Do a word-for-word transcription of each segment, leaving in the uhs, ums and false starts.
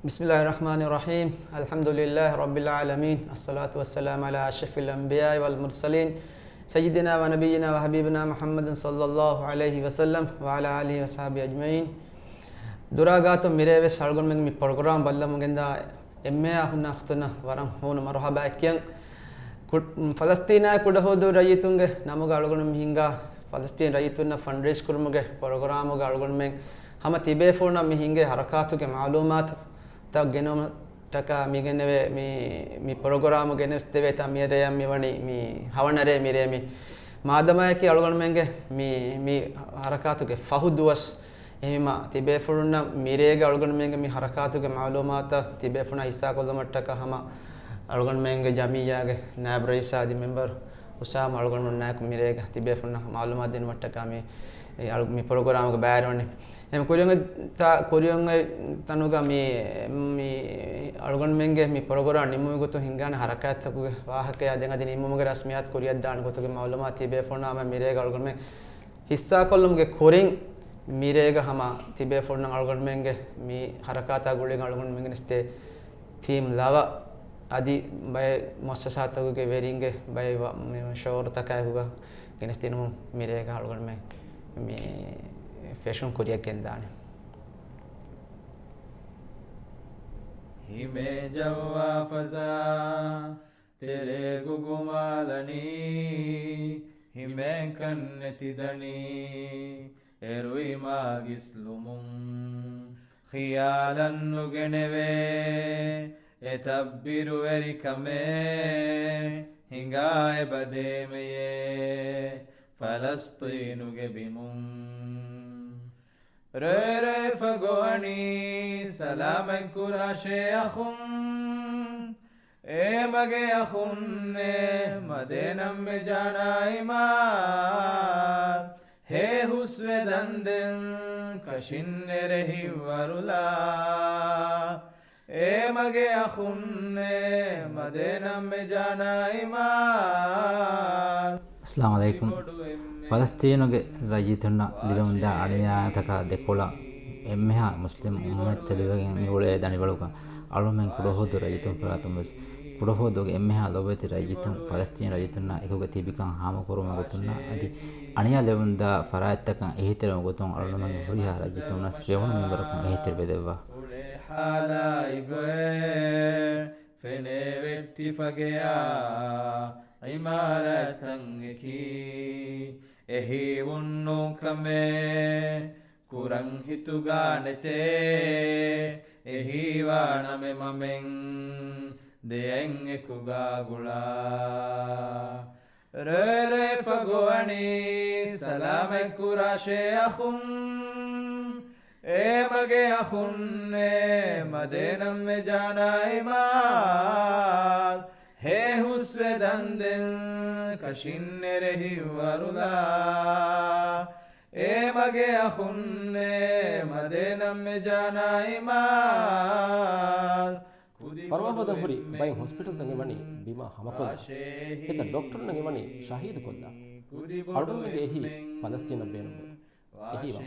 بسم الله الرحمن الرحيم. الحمد لله رب العالمين. الصلاة والسلام على أشرف الأنبياء والمرسلين سيدنا ونبينا وحبيبنا محمد صلى الله عليه وسلم وعلى آله وصحبه أجمعين. ދުރާ ގާތުން މިރޭ ވެސް އަޅުގަނޑުމެން މި ޕްރޮގްރާމް ބައްލަމުގެންދާ އެންމެހާ އަޚުންނާ އުޚްތުންނަށް ވަރަށް ހޫނު މަރުޙަބާއެއް ކިޔަން. ކު-، ފަލަސްތީނާއި ކުޑަހުދޫ ރައްޔިތުންގެ ނަމުގަ އަޅުގަނޑު މި ހިންގާ ފަލަސްތީން ރައްޔިތުންނަށް ފަންޑްރޭސް ކުރުމުގެ ޕްރޮގްރާމުގަ އަޅުގަނޑުމެން ހަމަ ތިބޭފުޅުންނަށް މި ހިނގޭ ހަރަކާތުގެ މަޢުލޫމާތުތައް ގެނުމަށްޓަކާ މި ގެނެވޭ މި، މި ޕްރޮގްރާމު ގެނެސްދެވޭތާ މިރޭއަށް މިވަނީ މި ހަވަނަރޭ މިރޭ މި މާދަމާއަކީ އަޅުގަނޑުމެންގެ މި، މި ހަރަކާތުގެ ފަހު ދުވަސް. އެހެންވީމާ ތިބޭފުޅުންނަށް މިރޭގަ އަޅުގަނޑުމެންގެ މި ހަރަކާތުގެ މަޢުލޫމާތަށް ތިބޭފުޅުންނާ ހިއްސާކޮށްލުމަށްޓަކާ ހަމަ އަޅުގަނޑުމެންގެ ޖަމިއްޔާގެ ނާއިބު ރައީސާ އަދި މެމްބަރު އުސާމަ އަޅުގަނޑުމެންނާއެކު މިރޭގަ ތިބޭފުޅުންނަށް މަޢުލޫމާތު ދިނުމަށްޓަކާ މި، އެ އަޅު-، މި ޕްރޮގްރާމުގަ ބައިވެރިވަނީ. އެހެން ކުރިއަށް ތަ-، ކުރިއަށް ތަނުގަ މި، މި އަޅުގަނޑުމެންގެ މި ޕްރޮގްރާމް ނިމުމުގެ ގޮތުން ހިންގާނެ ހަރަކާތްތަކުގެ ވާހަކަޔާ ދެން އަދި ނިމުމުގެ ރަސްމިއްޔާތު ކުރިއަށްދާނެ ގޮތުގެ މަޢުލޫމާތު ތިބޭފުޅުންނާ ހަމަ މިރޭގަ އަޅުގަނޑުމެން ހިއްސާކޮށްލުމުގެ ކުރިން މިރޭގަ ހަމަ ތިބޭފުޅުންނަށް އަޅުގަނޑުމެންގެ މި ހަރަކާތާ ގުޅިގެން އަޅުގަނޑުމެން ގެނެސްދޭ ތީމް ލަވަ އަދި ބައެއް މުއައްސަސާތަކުގެ ވެރިންގެ ބައެއް ވަ-، މި ޝޯރުތަކާއެކުގަ ގެނެސްދިނުމުން މިރޭގަ އަޅުގަނޑުމެން މި ފެށުން ކުރިއަށް ގެންދާނެ. ހިމޭ ޖައްވާ ފަޒާ ތެރޭ ގުގުމާލަނީ، ހިމޭންކަން ނެތިދަނީ، އެރުއިމާ ގިސްލުމުން ޚިޔާލަށް ނުގެނެވޭ، އެތައްބިރުވެރިކަމެއް ހިނގާ އެބަދޭމެޔޭ، ފަލަސްޠީނުގެ ބިމުން. ރޭ ރޭ ފަގޮވަނީ ސަލާމަތް ކުރާށޭ އަޚުން. އޭ މަގޭ އަޚުންނޭ މަދޭ ނަންމެ ޖާނާއި މާލް. ހޭ ހުސްވެ ދަންދެން ކަށިން ނެރެ ހިތްވަރުލާ. އޭ މަގޭ އަޚުންނޭ މަދޭ ނަންމެ ޖާނާއި މާލް. އައްސަލާމު ޢަލައިކުމް. ފަލަސްތީނުގެ ރައްޔިތުންނަށް ލިބެމުންދާ އަނިޔާތަކާ ދެކޮޅަށް އެންމެހާ މުސްލިމް އުއްމަތްތެރިވެގެން މިއުޅޭ ދަނޑިވަޅުގަ އަޅުމެން ކުޑަހުދޫ ރައްޔިތުން ފަރާތުން ވެސް ކުޑަހުދޫގެ އެންމެހާ ލޮބުވެތި ރައްޔިތުން ފަލަސްތީނު ރައްޔިތުންނާ އެކުގަ ތިބިކަން ހާމަކުރުމުގެ ގޮތުންނާ އަދި އަނިޔާ ލެވުންދާ ފަރާތްތަކަށް އެހީތެރިވުމުގެ ގޮތުން އަޅުމެންގެ ހުރިހާ ރައްޔިތުންނަށް ފެވުނު މިންވަރަކުން އެހީތެރިވެދެއްވާ. ހާލާއި ގޮތް ފެނޭ ވެއްޓިފަގެއާ ޢިމާރާތްތައް އެކީ އެހީވުން ނޫން ކަމެއް ކުރަން ހިތުގާ ނެތޭ. އެހީވާނަމޭ މަމެން ދެއަތް އެކުގާ ގުޅާ. ރޭ ރޭ ފަގޮވަނީ ސަލާމަތް ކުރާށޭ އަޚުން. އޭ މަގޭ އަޚުންނޭ މަދޭ ނަންމެ ޖާނާއި މާލް. ހޭ ހުސްވެ ދަންދެން ކަށިން ނެރެ ހިތްވަރުލާ. އޭ މަގޭ އަޚުންނޭ މަދޭ ނަންމެ ޖާނާއި މާލް. ފަރުވާ ހޯދަން ހުރި ބައެއް ހޮސްޕިޓަލްތައް އެ ވަނީ ބިމާ ހަމަކޮށްލާ. އެތައް ޑޮކްޓަރުންނަށް އެ ވަނީ ޝަހީދުކޮށްލާ. އަޅުގަނޑުމެންގެ އެހީ ފަލަސްތީނަށް ބޭނުންވޭ. އެހީވާ.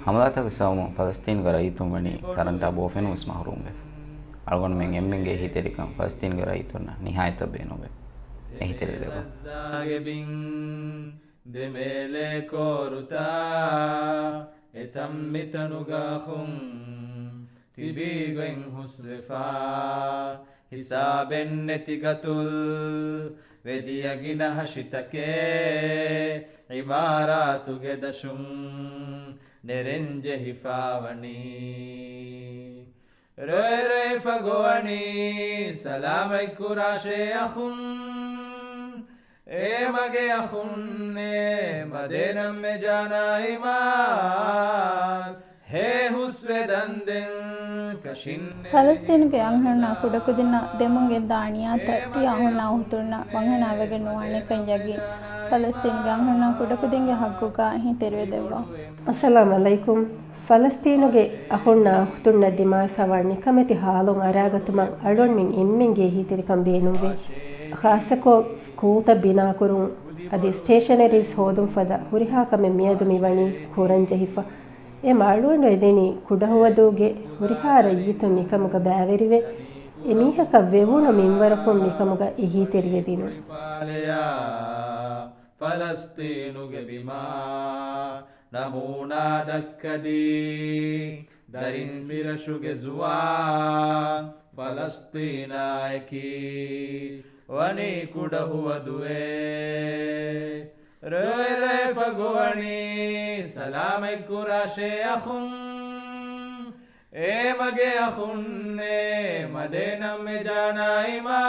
ހަމަލާތަކުގެ ސަބަބުން ފަލަސްތީނުގެ ރައްޔިތުން ވަނީ ކަރަންޓާ ބޯފެނުން ވެސް މަހުރޫމްވެފަ. އަޅުގަނޑުމެން އެންމެންގެ އެހީތެރިކަން ފަލަސްތީނުގެ ރައްޔިތުންނަށް ނިހާޔަތަށް ބޭނުންވޭ. އެހީތެރިވެދެއްވާ. ދެމޭލެ ކޯރުތާ އެތަންމިތަނުގަ އަޚުން ތިބީ ގޮތް ހުސްވެފާ. ހިސާބެއް ނެތި ގަތުލް ވެދިޔަ ގިނަ ހަށިތަކެއް ޢިމާރާތުގެ ދަށުން ނެރެން ޖެހިފާވަނީ. ރޭ ރޭ ފަގޮވަނީ ސަލާމަތް ކުރާށޭ އަޚުން. އޭ މަގޭ އަޚުންނޭ މަދޭ ނަންމެ ޖާނާއި މާލް. ހޭ ހުސްވެ ދަންދެން ކަށިން. ފަލަސްތީނުގެ އަންހެނުންނާ ކުޑަކުދިންނަށް ދެމުން ގެންދާ އަނިޔާތައް ތިޔަ އަހުންނާ އުޚްތުންނަށް ވަންހަނާވެގެން ނުވާނެކަން ޔަގީން. ފަލަސްތީނުގެ އަންހެނުންނާ ކުޑަކުދިންގެ ހައްގުގަ އެހީތެރިވެދެއްވާ. އައްސަލާމު ޢަލައިކުމް. ފަލަސްތީނުގެ އަޚުންނާ އުޚްތުންނަށް ދިމާވެފައިވާ ނިކަމެތި ހާލުން އަރާގަތުމަށް އަޅުގަނޑުމެން އެންމެންގެ އެހީތެރިކަން ބޭނުންވޭ. ޚާއްޞަކޮށް ސްކޫލްތައް ބިނާކުރުން އަދި ސްޓޭޝަނަރީސް ހޯދުން ފަދަ ހުރިހާ ކަމެއް މިއަދު މިވަނީ ކުރަން ޖެހިފަ. އެ މައިލޫން އެދެނީ ކުޑަހުވަދޫގެ ހުރިހާ ރައްޔިތުން މިކަމުގަ ބައިވެރިވެ، އެމީހަކަށް ވެވުނު މިންވަރަކުން މިކަމުގަ އެހީތެރިވެދިނުން. ފަލަސްތީނުގެ ބިމާ ނަމޫނާ ދައްކަދީ، ދަރިން މިރަށުގެ ޒުވާން ފަލަސްތީނާއެކީ ވަނީ ކުޑަހުވަދުއޭ. ރޮއެ ރައެ ފަގުވަނީ ސަލާމަތްކުރާށޭ އަޚުން. އޭ މަގޭ އަޚުންނޭ، މަދޭ ނަމެ ޖާނާއިމާ.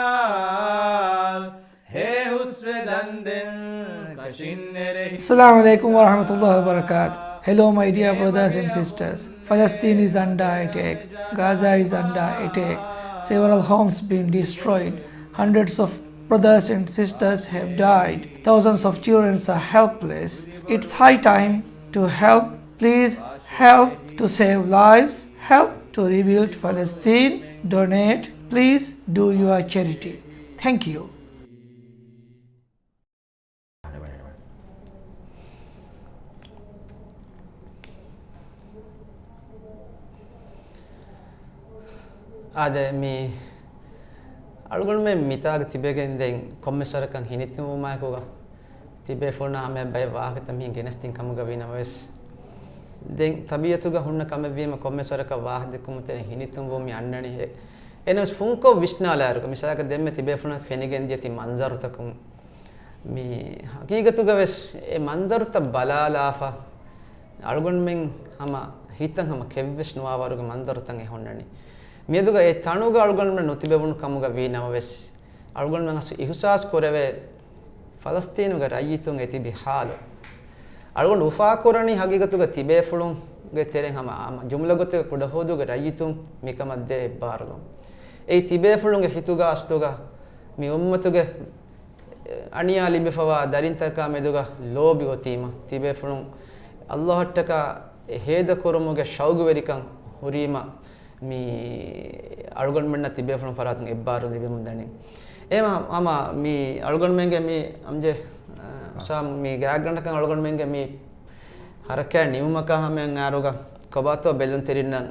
ހޭ ހުސްވެ ދަންދެން ކަށިންނެރެހި. Assalamu alaikum wa rahmatullahi wa barakatuh. Hello, my dear brothers and sisters. Palestine is under attack. Gaza is under attack. Several homes been destroyed. Hundreds of brothers and sisters have died. Thousands of children are helpless. It's high time to help. Please help to save lives. Help to rebuild Palestine. Donate. Please do your charity. Thank you. އާދެ، މި އަޅުގަނޑުމެން މިތާގަ ތިބެގެން ދެން ކޮންމެސް ވަރަކަށް ހިނިތުންވުމާއެކުގަ ތިބޭފުޅުންނާ ހަމަޔަށް ބައެއް ވާހަކަތައް މިހިން ގެނެސްދިން ކަމުގަ ވީ ނަމަވެސް، ދެން ތަބީއަތުގަ ހުންނަ ކަމެއްވީމަ ކޮންމެސް ވަރަކަށް ވާހަކަ ދެއްކުމުން ތެރެ ހިނިތުންވުން މި އަންނަނީ. އެ، އެނަސް ފުންކޮށް ވިސްނާލާއިރުގަ މިސާލަކަށް ދެންމެ ތިބޭފުޅުން ފެނިގެން ދިޔަ ތި މަންޒަރުތަކުން މި ހަގީގަތުގަ ވެސް އެ މަންޒަރުތައް ބަލާލާފަ، އަޅުގަނޑުމެން ހަމަ ހިތަށް ހަމަ ކެތްވެސް ނުވާވަރުގެ މަންޒަރުތައް އެ ހުންނަނީ. މިއަދުގަ އެ ތަނުގަ އަޅުގަނޑުމެން ނުތިބެވުނު ކަމުގަ ވީ ނަމަވެސް، އަޅުގަނޑުމެން އަސް އިހުސާސް ކުރެވޭ ފަލަސްތީނުގެ ރައްޔިތުން އެ ތިބި ހާލު. އަޅުގަނޑު އުފާކުރަނީ ހަގީގަތުގަ ތިބޭފުޅުންގެ ތެރެއިން ހަމަ، ހަމަ ޖުމްލަ ގޮތެއް ކުޑަހުވަދޫގެ ރައްޔިތުން މިކަމަށް ދޭ އެއްބާރުލުން. އެއީ ތިބޭފުޅުންގެ ހިތުގަ އަސްލުގަ މި އުއްމަތުގެ އަނިޔާ ލިބިފަވާ ދަރިންތަކާ މެދުގަ ލޯބި އޮތީމަ، ތިބޭފުޅުން އައްލާހަށްޓަކާ ހޭދަކުރުމުގެ ޝައުގުވެރިކަން ހުރީމަ، މި އަޅުގަނޑުމެންނަށް ތިބޭފުޅުން ފަރާތުން އެއްބާރު ލިބެމުން ދަނީ. އެހެން ހަމަ މި އަޅުގަނޑުމެންގެ މި އަމްޖެ، އަ، އުސާ މި ގާތްގަނޑަކަށް އަޅުގަނޑުމެންގެ މި ހަރަކާތް ނިމުމަކާ ހަމައަށް އައިރުގަ ކޮބާތޯ ބެލުންތެރިންނަށް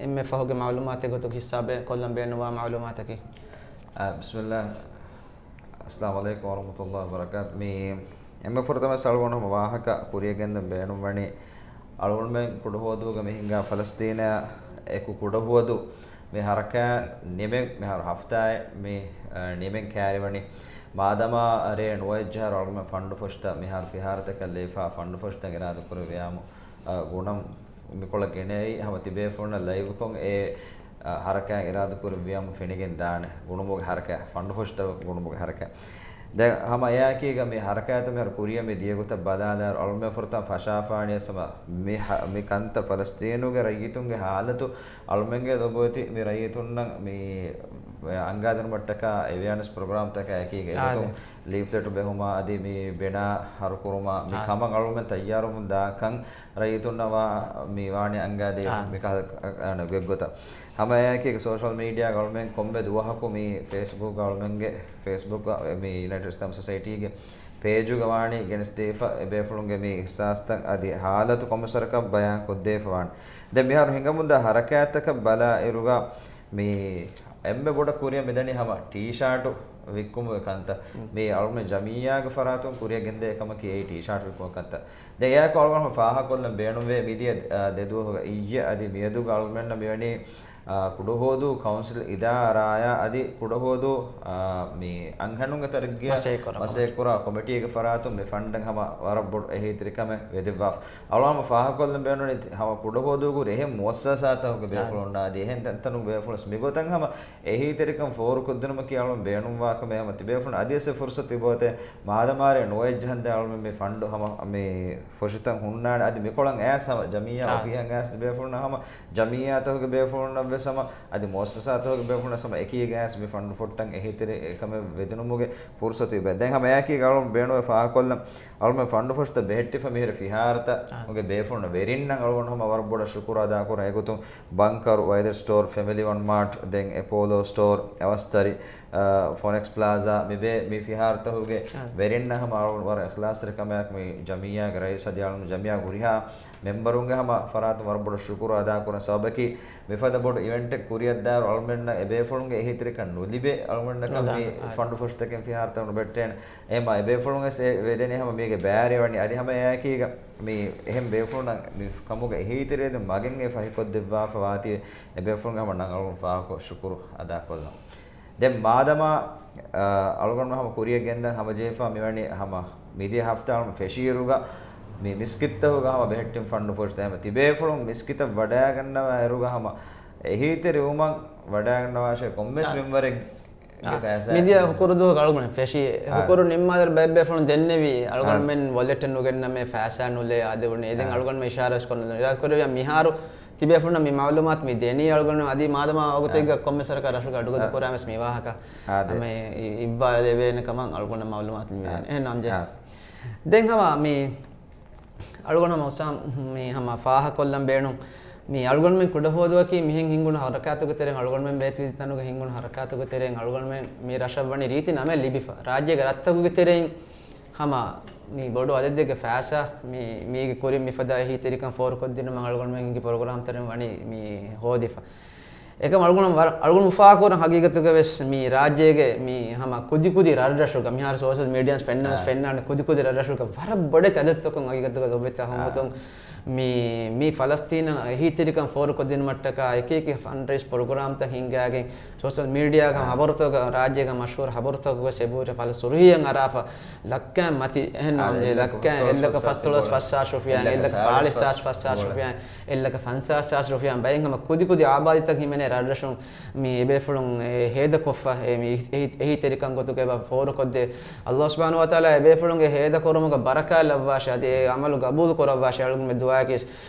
އެންމެ ފަހުގެ މައުލޫމާތެއް ގޮތުގަ ހިއްސާބެ ކޮށްލަން ބޭނުންވާ މައުލޫމާތަކީ؟ އަ، ބިސްމިއްލާ. އައްސަލާމު ޢަލައިކުމް ވަރަޙްމަތުﷲ ވަބަރަކާތު. މި އެންމެ ފުރަތަމަ އަޅުގަނޑު ހަމަ ވާހަކަ ކުރިޔަށް ގެންދަން ބޭނުންވަނީ، އަޅުގަނޑުމެން ކުޑަހުވަދޫގަ މި ހިނގާ ފަލަސްތީނާ އެކު ކުޑަހުވަދު މި ހަރަކާތް ނިމެން މިހާރު ހަފްތާއެއް މި، އަ، ނިމެން ކައިރިވަނީ. މާދަމާ ރޭ ނުވައެއްޖަހާރު އަޅުގަނޑުމެން ފަންޑު ފޮށިތައް މިހާރު ފިހާރަތަކަށް ލެވިފަ ފަންޑު ފޮށިތައް އިރާދަކުރެއްވިޔާމު، އަ، ގުނަން މިކޮޅަށް ގެނައި ހަމަ ތިބޭފުޅުންނަށް ލައިވްކޮށް އެ، އަ، ހަރަކާތް އިރާދަކުރެއްވިޔާމު ފެނިގެން ދާނެ. ގުނުމުގެ ހަރަކާތް، ފަންޑު ފޮށިތައް ގުނުމުގެ ހަރަކާތް. ދެން ހަމަ އެއާއެކީގަ މި ހަރަކާތު މިހާރު ކުރިޔަށް މި ދިޔަގޮތަށް ބަލާލާއިރު އަޅުމެން ފުރަތަމަ ފަށާފާނީ ހަމަ މި ހަ-، މި ކަންތައް ފަލަސްތީނުގެ ރައްޔިތުންގެ ހާލަތު އަޅުމެންގެ ލޮބުވެތި މި ރައްޔިތުންނަށް މި އަންގާދިނުމަށްޓަކާ އެވެއާނެސް ޕްރޮގްރާމްތަކާ އެކީގަ އާދެ. އެގޮތުން ލީފްލެޓު ބެހުމާ އަދި މި ބެނާ ހަރުކުރުމާ މި އާ. ކަމަށް އަޅުމެން ތައްޔާރުވަމުން ދާކަން ރައްޔިތުންނަށް ވާ މި ވާނީ އަންގާދޭ އާ. މި ކަހަލަ ގޮތްގޮތަށް. ހަމަ އެއާއެކީގަ ސޯޝަލް މީޑިއާގަ އަޅުމެން ކޮންމެ ދުވަހަކު މި ފޭސްބުކް އަޅުމެންގެ ފޭސްބުކް މި ޔުނައިޓެޑް އިސްލާމިކް ސޮސައިޓީގެ ޕޭޖުގަ ވާނީ ގެނެސްދީފަ އެބޭފުޅުންގެ މި އިހްސާސްތައް އަދި ހާލަތު ކޮންމެސް ވަރަކަށް ބަޔާން ކޮށްދީފަ ވާނެ. ދެން މިހާރު ހިނގަމުންދާ ހަރަކާތްތަކަށް ބަލާ އިރުގަ މި އެންމެ ބޮޑަށް ކުރިޔަށް މިދަނީ ހަމަ ޓީޝާޓު ވިއްކުމުގެ ކަންތައް. މި އަޅުގަނޑު ޖަމިއްޔާގެ ފަރާތުން ކުރިޔަށް ގެންދޭ ކަމަކީ އެއީ ޓީޝާޓު ވިއްކުމުގެ ކަންތައް. ދެން އެއާއެކު އަޅުގަނޑު ފާހަގަކޮށްލަން ބޭނުންވޭ މިދިޔަ، އަ، ދެ ދުވަހުގަ އިއްޔެ އަދި މިއަދުގަ އަޅުގަނޑަށް މިވަނީ، އަ، ކުޑަހުވަދޫ ކައުންސިލް އިދާރާއާ އަދި ކުޑަހުވަދޫ، އަ، މި އަންހެނުންގެ ތަރައްގީއަށް މަސައްކަތްކުރާ މަސައްކަތްކުރާ ކޮމިޓީގެ ފަރާތުން މި ފަންޑަށް ހަމަ ވަރަށް ބޮޑު އެހީތެރިކަމެއް ވެދެއްވާފަ. އަޅުގަނޑު ހަމަ ފާހަގަކޮށްލަން ބޭނުނީ ހަމަ ކުޑަހުވަދޫގެ ހުރި އެހެން މުއައްސަސާތަކުގެ ބޭފުޅުންނާ އަދި އެހެން ތަންތަނުގެ ބޭފުޅުން މިގޮތަށް ހަމަ އެހީތެރިކަން ފޯރުކޮށްދިނުމަކީ އަޅުގަނޑު ބޭނުންވާ ކަމެއް. ހަމަ ތިބޭފުޅުން އަދިވެސް އެ ފުރުސަތު ތިބޮތެ މާދަމާރޭ ނުވައެއްޖަހަންދެން އަޅުމެން މި ފަންޑު ހަމަ މި ފޮށިތައް ހުންނާނެ. އަދި މިކޮޅަށް އައިސް ހަމަ ޖަމިއްޔާ އާ. އޮފީހަށް އައިސް ތިބޭފުޅުން ހަމަ ޖަމިއްޔާތަކުގެ ބޭފުޅުންނަށް ވެސް ހަމަ އަދި މުއައްސަސާތަކުގެ ބޭފުޅުން ހަމަ އެކީގަ އައިސް މި ފަންޑު ފޮށިތަން އެހީތެރި އެކަމެއް ވެދިނުމުގެ ފުރުސަތު އިބެ. ދެން ހަމަ އެއާއެކީގަ އަޅުގަނޑު ބޭނުންވޭ ފާހަގަކޮށްލަން. އަޅުމެން ފަންޑު ފޮށިތައް ބެހެއްޓިފަ މިހިރަ ފިހާރަތައް އާ. އުގެ ބޭފުޅުން ވެރިންނަށް އަޅުގަނޑު ހަމަ ވަރަށް ބޮޑަށް ޝުކުރު އަދާކުރަން. އެގޮތުން ބަންކަރު، ވައިދަރު ސްޓޯރ، ފެމިލީ ވަން މާޓް، ދެން އެޕޯލޯ ސްޓޯރ، އަވަސްތަރި، އާ، ފޮނެކްސް ޕްލާޒާ، މި ބޭ-، މި ފިހާރަތަކުގެ އާ. ވެރިންނަށް ހަމަ އަޅުގަނޑު ވަރަށް އިޚްލާޞްތެރިކަމާއެކު މި ޖަމިއްޔާގެ ރައީސް އަދި އަޅުގަނޑު ޖަމިއްޔާގެ ހުރިހާ މެމްބަރުންގެ ހަމަ ފަރާތުން ވަރަށް ބޮޑަށް ޝުކުރު އަދާކުރަން. ސަބަބަކީ މިފަދަ ބޮޑު އިވެންޓެއް ކުރިއަށްދާއިރު އަޅުމެންނަށް އެބޭފުޅުންގެ އެހީތެރިކަން ނުލިބޭ، އަޅުމެންނަކަށް މި އާ. ފަންޑު ފޮށިތަކެއް ފިހާރަތައް ނުބެއްޓޭނެ. އެހެންމަ އެބޭފުޅުން ވެސް އެ ވެދެނީ ހަމަ މީގެ ބައިވެރިވަނީ. އަދި ހަމަ އެއާއެކީގަ މި އެހެން ބޭފުޅުންނަށް މި ކަމުގެ އެހީތެރިވެދުން މަގެއް އެ ފަހިކޮށްދެއްވާފަ ވާތީ އެބޭފުޅުންގެ ހަމަ ނަން އަޅުގަނޑު ފާހަގަކޮށް ޝުކުރު އަދާކޮށްލަން. ދެން މާދަމާ، އަ، އަޅުގަނޑު ހަމަ ކުރިއަށް ގެންދަން ހަމަޖެހިފަ މިވަނީ ހަމަ މިދިޔަ ހަފްތާ އަޅުގަނޑު ފެށިއިރުގަ މި މިސްކިތްތަކުގަ ހަމަ ބެހެއްޓިން ފަންޑު ފޮށިތައް ހަމަ ތިބޭފުޅުން މިސްކިތަށް ވަޑައިގަންނަވާ އިރުގަ ހަމަ އެހީތެރިވުމަށް ވަޑައިގަންނަވާށޭ ކޮންމެސް އާ. މެމްބަރެއް އާ. މިދިޔަ ހުކުރު ދުވަހު އަޅުގަނޑު ފެށީ. އާ. ހުކުރު ނިންމާލަރު ބައެއް ބޭފުޅުން ދެންނެވީ އަޅުގަނޑުމެން ވޮލެޓެއް ނުގެންނަމޭ ފައިސާ ނުލޭ އާދެވުނީ. އެދެން އާ. އަޅުގަނޑުމެން އިޝާރާތް ކޮށް ނުލަން. އިރާދަ ކުރެއްވިޔާ މިހާރު ތިބޭފުޅުންނަށް މި މައުލޫމާތު މި ދެނީ އަޅުގަނޑު އަދި މާދަމާ ވަގުތެއްގަ އާ. ކޮންމެސް ވަރަކަށް ރަށުގެ އަޑުގަދަ އާ. ކުރާމެސް މި ވާހަކަ އާ، ދެ. ހަމަ އި-، އިއްވާލެވޭނެ ކަމަށް އަޅުގަނޑަށް މައުލޫމާތު މި ދެނީ. އާ. އެހެން ނަމަ ޖެ. އާ. ދެން ހަމަ މި އަޅުގަނޑު ހަމަ އުސާމް މި ހަމަ ފާހަކޮށްލަން ބޭނުން މި އަޅުގަނޑުމެން ކުޑަހުވަދުއަކީ މިހެން ހިންގުނު ހަރަކާތުގެ ތެރެއިން އަޅުގަނޑުމެން ބޭތިވި ތަނުގެ ހިންގުނު ހަރަކާތުގެ ތެރެއިން އަޅުގަނޑުމެން މި ރަށަށް ވަނީ ރީތި ނަމެއް ލިބިފަ. ރާއްޖޭގެ ރަށްތަކުގެ ތެރެއިން ހަމަ މި ބޮޑު އަދަދެއްގެ ފައިސާ މި، މީގެ ކުރިން މިފަދަ އެހީތެރިކަން ފޯރުކޮށްދިނުމަށް އަޅުގަނޑުމެން ހިންގި ޕްރޮގްރާމް ތެރެއިން ވަނީ މި ހޯދިފަ. އެކަމް އަޅުގަނޑު ވަރަށް، އަޅުގަނޑު އުފާކުރަން ހަގީގަތުގަ ވެސް މި ރާއްޖޭގެ މި ހަމަ ކުދިކުދި ރަށްރަށުގަ މިހާރު ސޯޝަލް މީޑިޔާން ފެންނަން، އާ. ފެންނާނެ ކުދިކުދި ރަށްރަށުގަ ވަރަށް ބޮޑެތި އަދަދުތަކުން ހަގީގަތުގަ ލޯބިވެތި އަޚުން އާ. ގޮތުން މި، މި ފަލަސްތީނަށް އެހީތެރިކަން ފޯރުކޮށްދިނުމަށްޓަކާ އެކިއެކި ފަންޑްރޭސް ޕްރޮގްރާމްތައް ހިންގާގެން ސޯޝަލް މީޑިއާގަ އާ. ހަބަރުތަކުގަ، ރާއްޖޭގަ މަޝްހޫރު ހަބަރުތަކުގަ ސެބޫރި ފަލަ ސުރުހީއަށް އަރާފަ ލައްކައިން މަތި އެހެން އާ، ނޫން އެއްލަކަ ލައްކައިން ފަސްދޮޅަސް އެއްލަކަ ފަސްހާސް ރުފިޔާ، އެއްލަކަ އެއްލަކަ ސާޅީސް ހާސް ފަސްހާސް ރުފިޔާ، އެއްލަކަ ފަންސާސް ހާސް ރުފިޔާ ބައެއް ހަމަ ކުދިކުދި އާބާދީތައް ހިމެނޭ ރަށްރަށުން މި އެބޭފުޅުން އެ ހޭދަކޮށްފަ އެ މި އެހި-، އެހީތެރިކަން ގޮތުގަ އެބަ ފޯރުކޮށްދޭ. ﷲ ސުބްޙާނަހޫ ވަތަޢާލާ އެބޭފުޅުންގެ ހޭދަކުރުމުގަ ބަރަކާތް ލައްވާށޭ، އަދި އެ ޢަމަލު ގަބޫލު ކުރައްވާށޭ އަޅުގަނޑުމެން ދުޢާއަކީ.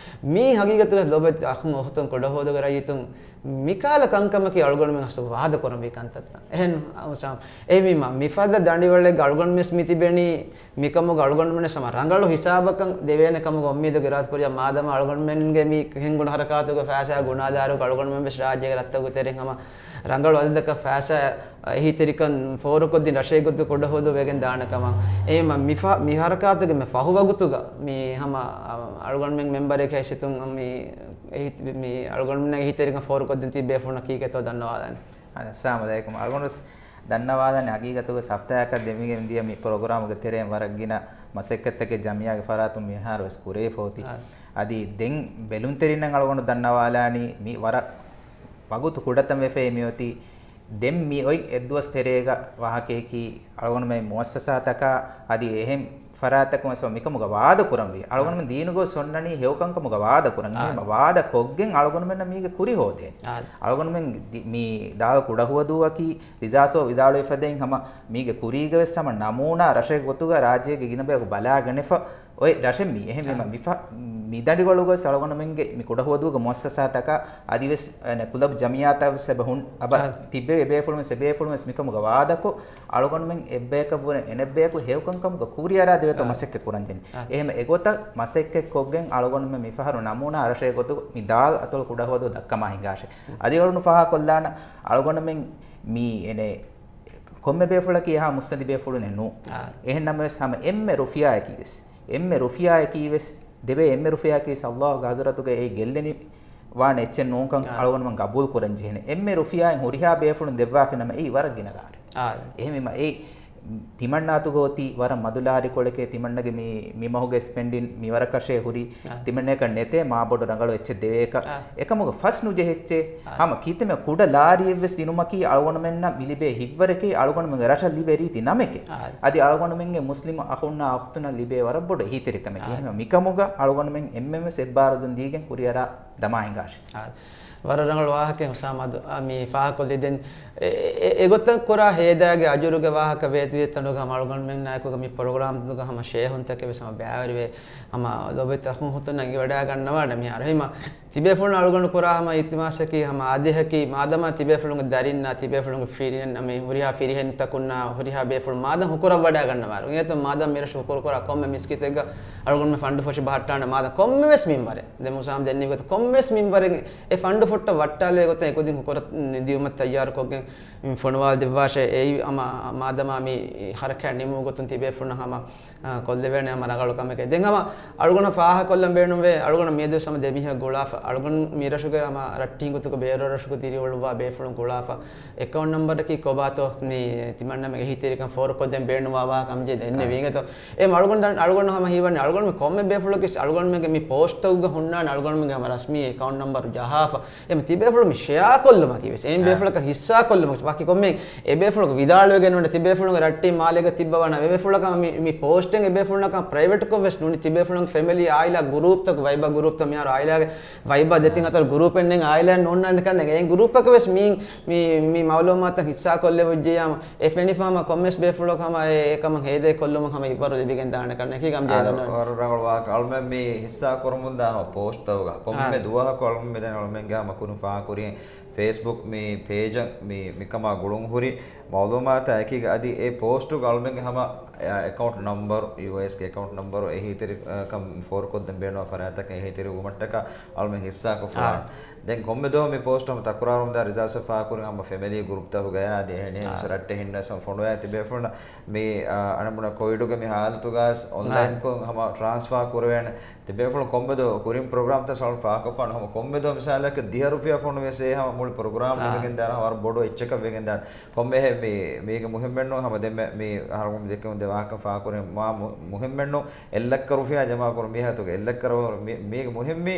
މީ ހަގީގަތުގަ ލޯބިވެތި އަޚުން އުޚްތުން ކުޑަހުވަދުގެ ރައްޔިތުން މިކަހަލަ ކަންކަމަކީ އަޅުގަނޑުމެން އަސްލު ވާދަކުރަންވީ ކަންތައްތައް. އެހެން އުސާމް، އެހެންވީމަ މިފަދަ ދަނޑިވަޅެއްގަ އަޅުގަނޑުމެން ވެސް މިތިބެނީ، މިކަމުގަ އަޅުގަނޑުމެން ވެސް ހަމަ ރަނގަޅު ހިސާބަކަށް ދެވޭނެ ކަމުގަ އުއްމީދު އިރާދަ ކުރިޔާ މާދަމާ އަޅުގަނޑުމެންގެ މި ހިންގުނު ހަރަކާތުގެ ފައިސާ ގުނާލާއިރު އަޅުގަނޑުމެން ވެސް ރާއްޖޭގެ ރަށްތަކުގެ ތެރެއިން ހަމަ ރަނގަޅު އަދަދަކަށް ފައިސާ އެހީތެރިކަން ފޯރުކޮށްދިން ރަށެއް ގޮތުގަ ކުޑަހުވަދު ވެގެން ދާނެ ކަމަށް. އެހެންވީމަ މި ފަ-، މި ހަރަކާތުގެ މި ފަހު ވަގުތުގަ މި ހަމަ އަޅުގަނޑުމެން މެމްބަރެއްގެ ހައިސިއްޔަތުން މި އެހީ-، މި އަޅުގަނޑުމެންނަށް އެހީތެރިކަން ފޯރުކޮށްދިން ތިބޭފުޅުންނަށް ކީކޭތޯ ދަންނަވާލާނެ. އައްސަލާމު ޢަލައިކުމް. އަޅުގަނޑު ވެސް ދަންނަވާލާނެ ހަގީގަތުގަ ހަފްތާއަކަށް ދެމިގެން ދިޔަ މި ޕްރޮގްރާމުގެ ތެރެއިން ވަރަށް ގިނަ މަސައްކަތްތަކެއް ޖަމިއްޔާގެ ފަރާތުން މިހާރު ވެސް ކުރެވިފަ އޮތީ. އާ. އަދި ދެން ބެލުންތެރިންނަށް އަޅުގަނޑު ދަންނަވާލާނީ މި ވަރަށް ވަގުތު ކުޑަތަން ވެފައި މިއޮތީ. ދެން މި އޮތް އެއްދުވަސް ތެރޭގަ ވާހަކަޔަކީ އަޅުގަނޑުމެން މުއައްސަސާތަކާ އަދި އެހެން ފަރާތްތަކުން ވެސް މިކަމުގަ ވާދަ ކުރަންވީ. އަޅުގަނޑުމެން ދީނުގަ ވެސް އޮންނަނީ ހެޔޮކަންކަމުގަ ވާދަ ކުރަން. އާ. އެހެން ވާދަ ކޮށްގެން އަޅުގަނޑުމެންނަށް މީގެ ކުރި ހޯދޭނެ. އާ. އަޅުގަނޑުމެން ދި-، މި ދާލު ކުޑަހުވަދޫއަކީ ރިޒާސޯ ވިދާޅުވި ފަދައިން ހަމަ މީގެ ކުރީގަ ވެސް ހަމަ ނަމޫނާ ރަށެއް ގޮތުގަ ރާއްޖޭގެ ގިނަ ބަޔަކު ބަލާގަނެފަ އޮތް ރަށެއް މީ. އެހެންވީމަ، އާ. މި ފަ-، މި ދަނޑިވަޅުގަ ވެސް އަޅުގަނޑުމެންގެ މި ކުޑަހުވަދޫގެ މުއައްސަސާތަކާ އަދި ވެސް، އަނެއް، ކުލަބް ޖަމިއްޔާތައް ވެސް އެބަ ހުން، އަބަ އާ. ތިއްބެވި އެބޭފުޅުން ވެސް، އެބޭފުޅުން ވެސް މިކަމުގަ ވާދަކޮށް، އަޅުގަނޑުމެން އެއްބަޔަކަށްވުރެ އެނެއްބަޔަކު ހެޔޮކަންކަމުގަ ކުރިއަރާ ދެވޭތޯ އާ. މަސައްކަތް ކުރަންޖެހެނީ. އާ. އެހެން އެގޮތަށް މަސައްކަތް ކޮށްގެން އަޅުގަނޑުމެން މިފަހަރު ނަމޫނާ ރަށެއް ގޮތުގަ މި ދާލް އަތޮޅު ކުޑަހުވަދޫ ދައްކަމާ ހިނގާށޭ. އާ. އަދި އަޅުގަނޑު ފާހަގަކޮށްލާނަން އަޅުގަނޑުމެން މި އެނެ ކޮންމެ ބޭފުޅަކީ އެހާ މުއްސަނދި ބޭފުޅުންނެއް ނޫން. އާ. އެހެން ނަމަވެސް ހަމަ އެންމެ ރުފިޔާއަކީ ވެސް، އެންމެ ރުފިޔާއަކީ ވެސް، ދެބޭ އެންމެ ރުފިޔާއަކީ ވެސް ﷲ ގެ ޙަޟްރަތުގައި އެއީ ގެއްލެނި ވާނެ އެއްޗެއް ނޫންކަން އާ. އަޅުގަނޑުމެން ގަބޫލު ކުރަން ޖެހޭނެ. އެންމެ ރުފިޔާއިން ހުރިހާ ބޭފުޅުން ދެއްވާފި ނަމަ އެއީ ވަރަށް ގިނަ ލާރި. އާ. އެހެންވީމަ އެ ތިމަންނާ އަތުގަ އޮތީ ވަރަށް މަދު ލާރިކޮޅެކޭ، ތިމަންނަގެ މި، މި މަހުގެ ސްޕެންޑިން މި ވަރަކަށޭ ހުރީ، އާ. ތިމަންނައަކަށް ނެތޭ މާ ބޮޑު ރަނގަޅު އެއްޗެއް ދެވޭކަށް. އާ. އެކަމުގަ ފަސް ނުޖެހެއްޗޭ. އާ. ހަމަ ކިތަންމެ ކުޑަ ލާރިއެއްވެސް ދިނުމަކީ އަޅުގަނޑުމެންނަށް މި ލިބޭ ހިތްވަރެކޭ، އަޅުގަނޑުމެންގެ ރަށަށް ލިބޭ ރީތި ނަމެކޭ. އާ. އަދި އަޅުގަނޑުމެންގެ މުސްލިމް އަޚުންނާ އުޚްތުންނަށް ލިބޭ ވަރަށް ބޮޑު އެހީތެރިކަމެކޭ. އާ. އެހެންވީމަ މިކަމުގަ އަޅުގަނޑުމެން އެންމެންވެސް އެއްބާރުލުން ދީގެން ކުރިއަރާ ދަމާ ހިނގާށި. އާ. ވަރަށް ރަނގަޅު ވާހަކައެއް އުސާމާ ދު-، އާ، މި ފާހަގަކޮށްލި. ދެން އެ-، އެ-، އެގޮތަށް ކުރާ ހޭދާގެ އަޖުރުގެ ވާހަކަ ބޭތިވި ތަނުގަ ހަމަ އަޅުގަނޑުމެންނާއެކުގަ މި ޕްރޮގްރާމްގަ ހަމަ ޝޭހުންތަކެއް ވެސް ހަމަ ބައިވެރިވޭ. ހަމަ ލޯބިވެތި އަޚުން އުޚްތުންނަށް އިވަޑައިގަންނަވާނެ މިހާރު. އެހެންވީމަ ތިބޭފުޅުން އަޅުގަނޑު ކުރާ ހަމަ އިލްތިމާސަކީ ހަމަ އާދޭހަކީ މާދަމާ ތިބޭފުޅުންގެ ދަރިންނާ ތިބޭފުޅުންގެ ފިރިހެން މި ހުރިހާ ފިރިހެންތަކުންނާ ހުރިހާ ބޭފުޅުން މާދަމާ ހުކުރަށް ވަޑައިގަންނަވާރު. އެއީތަ މާދަމާ މިރަށު ހުކުރު ކުރާ ކޮންމެ މިސްކިތެއްގަ އަޅުގަނޑުމެން ފަންޑު ފޮށި ބަހައްޓާނެ މާދަމާ ކޮންމެވެސް މިންވަރެއް. ދެން ހުސާމް ދެންނެވި ގޮތަށް ކޮންމެވެސް މިންވަރެއް އެ ފަންޑު ފޮށްޓަށް ވައްޓާލޭ ގޮތަށް އެކުދިން ހުކުރަށް ދިއުމަށް ތައްޔާރުކޮށްގެން ފޮނުވާލަދެއްވާށޭ. އެއީ ހަމަ މާދަމާ މި ހަރަކާތް ނިމުމުގެ ގޮތުން ތިބޭފުޅުންނަށް ހަމަ އާ، ކޮށްލެވޭނެ ހަމަ ރަނގަޅު ކަމެކޭ. ދެން ހަމަ އަޅުގަނޑަށް ފާހަގަކޮށްލަން ބޭނުންވޭ، އަޅުގަނޑަށް މިއަދުވެސް ހަމަ ދެމީހަކު ގުޅާފަ، އަޅުގަނޑު މިރަށުގެ ހަމަ ރައްޓެހިން ގޮތުގަ ބޭރު ރަށުގަ ދިރިއުޅުއްވާ ބޭފުޅުން ގުޅާފަ، އެކައުންޓް ނަމްބަރަކީ ކޮބާތޯ މި ތިމަންނަމެ އެހީތެރިކަން ފޯރުކޮށްދޭން ބޭނުންވާ ވާހަކަ ހަމަޖެހި ދެންނެވީ އިނގޭތޯ. އެ އަޅުގަނޑު ދަން-، އަޅުގަނޑު ހަމަ ހީވަނީ އަޅުގަނޑުމެ ކޮންމެ ބޭފުޅަކީ އަޅުގަނޑުމެގެ މި ޕޯސްޓްތަކުގަ ހުންނާނެ އަޅުގަނޑުމެގެ ހަމަ ރަސްމީ އެކައުންޓް ނަމްބަރު ޖަހާފަ، އެ މި ތިބޭފުޅުން މި ޝެއާ ކޮށްލުމަކީ ވެސް، އެހެން ބޭފުޅަކަށް ހިއްސާ ކޮށްލުމަކީ ވެސް. ވަކި ކޮންމެ އެބޭފުޅަކު ވިދާޅުވެގެން ނޫން ތިބޭފުޅުންގެ ރައްޓެހި މާލޭގަ ތިއްބަވާނަ އެބޭފުޅަކަށް މި، މި ޕޯސްޓެއް އެބޭފުޅުންނަކަށް ޕްރައިވެޓްކޮށް ވެސް ނޫނީ ތިބޭފުޅުން ފެމިލީ އާއިލާ ގުރޫޕްތަކު ވައިބާ ގުރޫޕްތައް މިހާރު އާއިލާގެ ވައިބާ ދެތިން ހަތަރު ގުރޫޕެއް ނެން އާއިލާ ނޯންނާނެ ކަންނެ އެ ގުރޫޕަކަށް ވެސް މި، މި، މި މައުލޫމާތަށް ހިއްސާ ކޮށްލެވިއްޖެޔާމަ އެ ފެނިފާމަ ކޮންމެސް ބޭފުޅަކު ހަމަ އެ، އެކަމަށް ހޭދަ ކޮށްލުމަށް ހަމަ އިއްވަރު ލިބިގެން ދާނެ ކަންނެ ކީ ކަމް ޖެހިދަންނަ. ވަރަށް ރަނގަޅު ވާހަކަ. އަޅުމެން މި ހިއްސާ ކުރަމުންދާ ހަމަ ޕޯސްޓްތަކުގަ ކޮންމެ ދުވަހަކު އަޅުމެން މިދަނީ އަޅުމެންގެ ހަމަ ކުރިން ފާހަގަކުރި ފޭސްބުކް މި ޕޭޖަށް މި، މިކަމާ ގުޅުން ހުރި މައުލޫމާތާ އެކީގަ އަދި އެ ޕޯސްޓުގަ އަޅުމެންގެ ހަމަ އެކައުންޓް ނަމްބަރު، ޔޫއޭއެސްގެ އެކައުންޓް ނަމްބަރު އެހީތެރި، އަ، ކަން ފޯރުކޮށްދޭން ބޭނުންވާ ފަރާތްތަކަށް އެހީތެރިވުމަށްޓަކާ އަޅުމެން ހިއްސާކޮށްފަ ވާނެ. ދެން ކޮންމެ ދުވަހު މި ޕޯސްޓް ހަމަ ތަކުރާރު ދާ ރިޒާސް ފާހަގަކުރި ހަމަ ފެމިލީ ގުރުޕްތަކުގަޔާ އަދި އެހެނީ ރައްޓެހިންނަށް ފޮނުވާ ތިބޭފުޅުން މި، އަ، އަނެއް ބުނާ ކޮވިޑުގެ މި ހާލަތުގަސް އޮންލައިންކޮށް ހަމަ ޓްރާންސްފާ ކުރެވޭނެ. ތިބޭފުޅުން ކޮންމެ ދުވަހު ކުރިން ޕްރޮގްރާމްތައް ސަޅުން ފާހަގަކޮށްފާނެ. ހަމަ ކޮންމެ ދުވަހު މިސާލަކަށް ދިހަ ރުފިޔާ ފޮނުވިޔަސް އެ ހަމަ މުޅި ޕްރޮގްރާމް އާ. ވެގެން ދާނެ، ހަމަ ވަރަށް ބޮޑު އެއްޗަކަށް ވެގެން ދާނެ. ކޮންމެހެ މި، މީގެ މުހިއްމެއްނު ހަމަ ދެންމެ މި އަހަރުން ދެކެމުން ދެ ވާހަކަ ފާހަގަކުރިން މާ މު-، މުހިއްމެއްނު އެއް ލައްކަ ރުފިޔާ ޖަމާކުރު މީހަކުގެ އެއް ލައްކަ ރު-، މި-، މީގެ މުހިއްމީ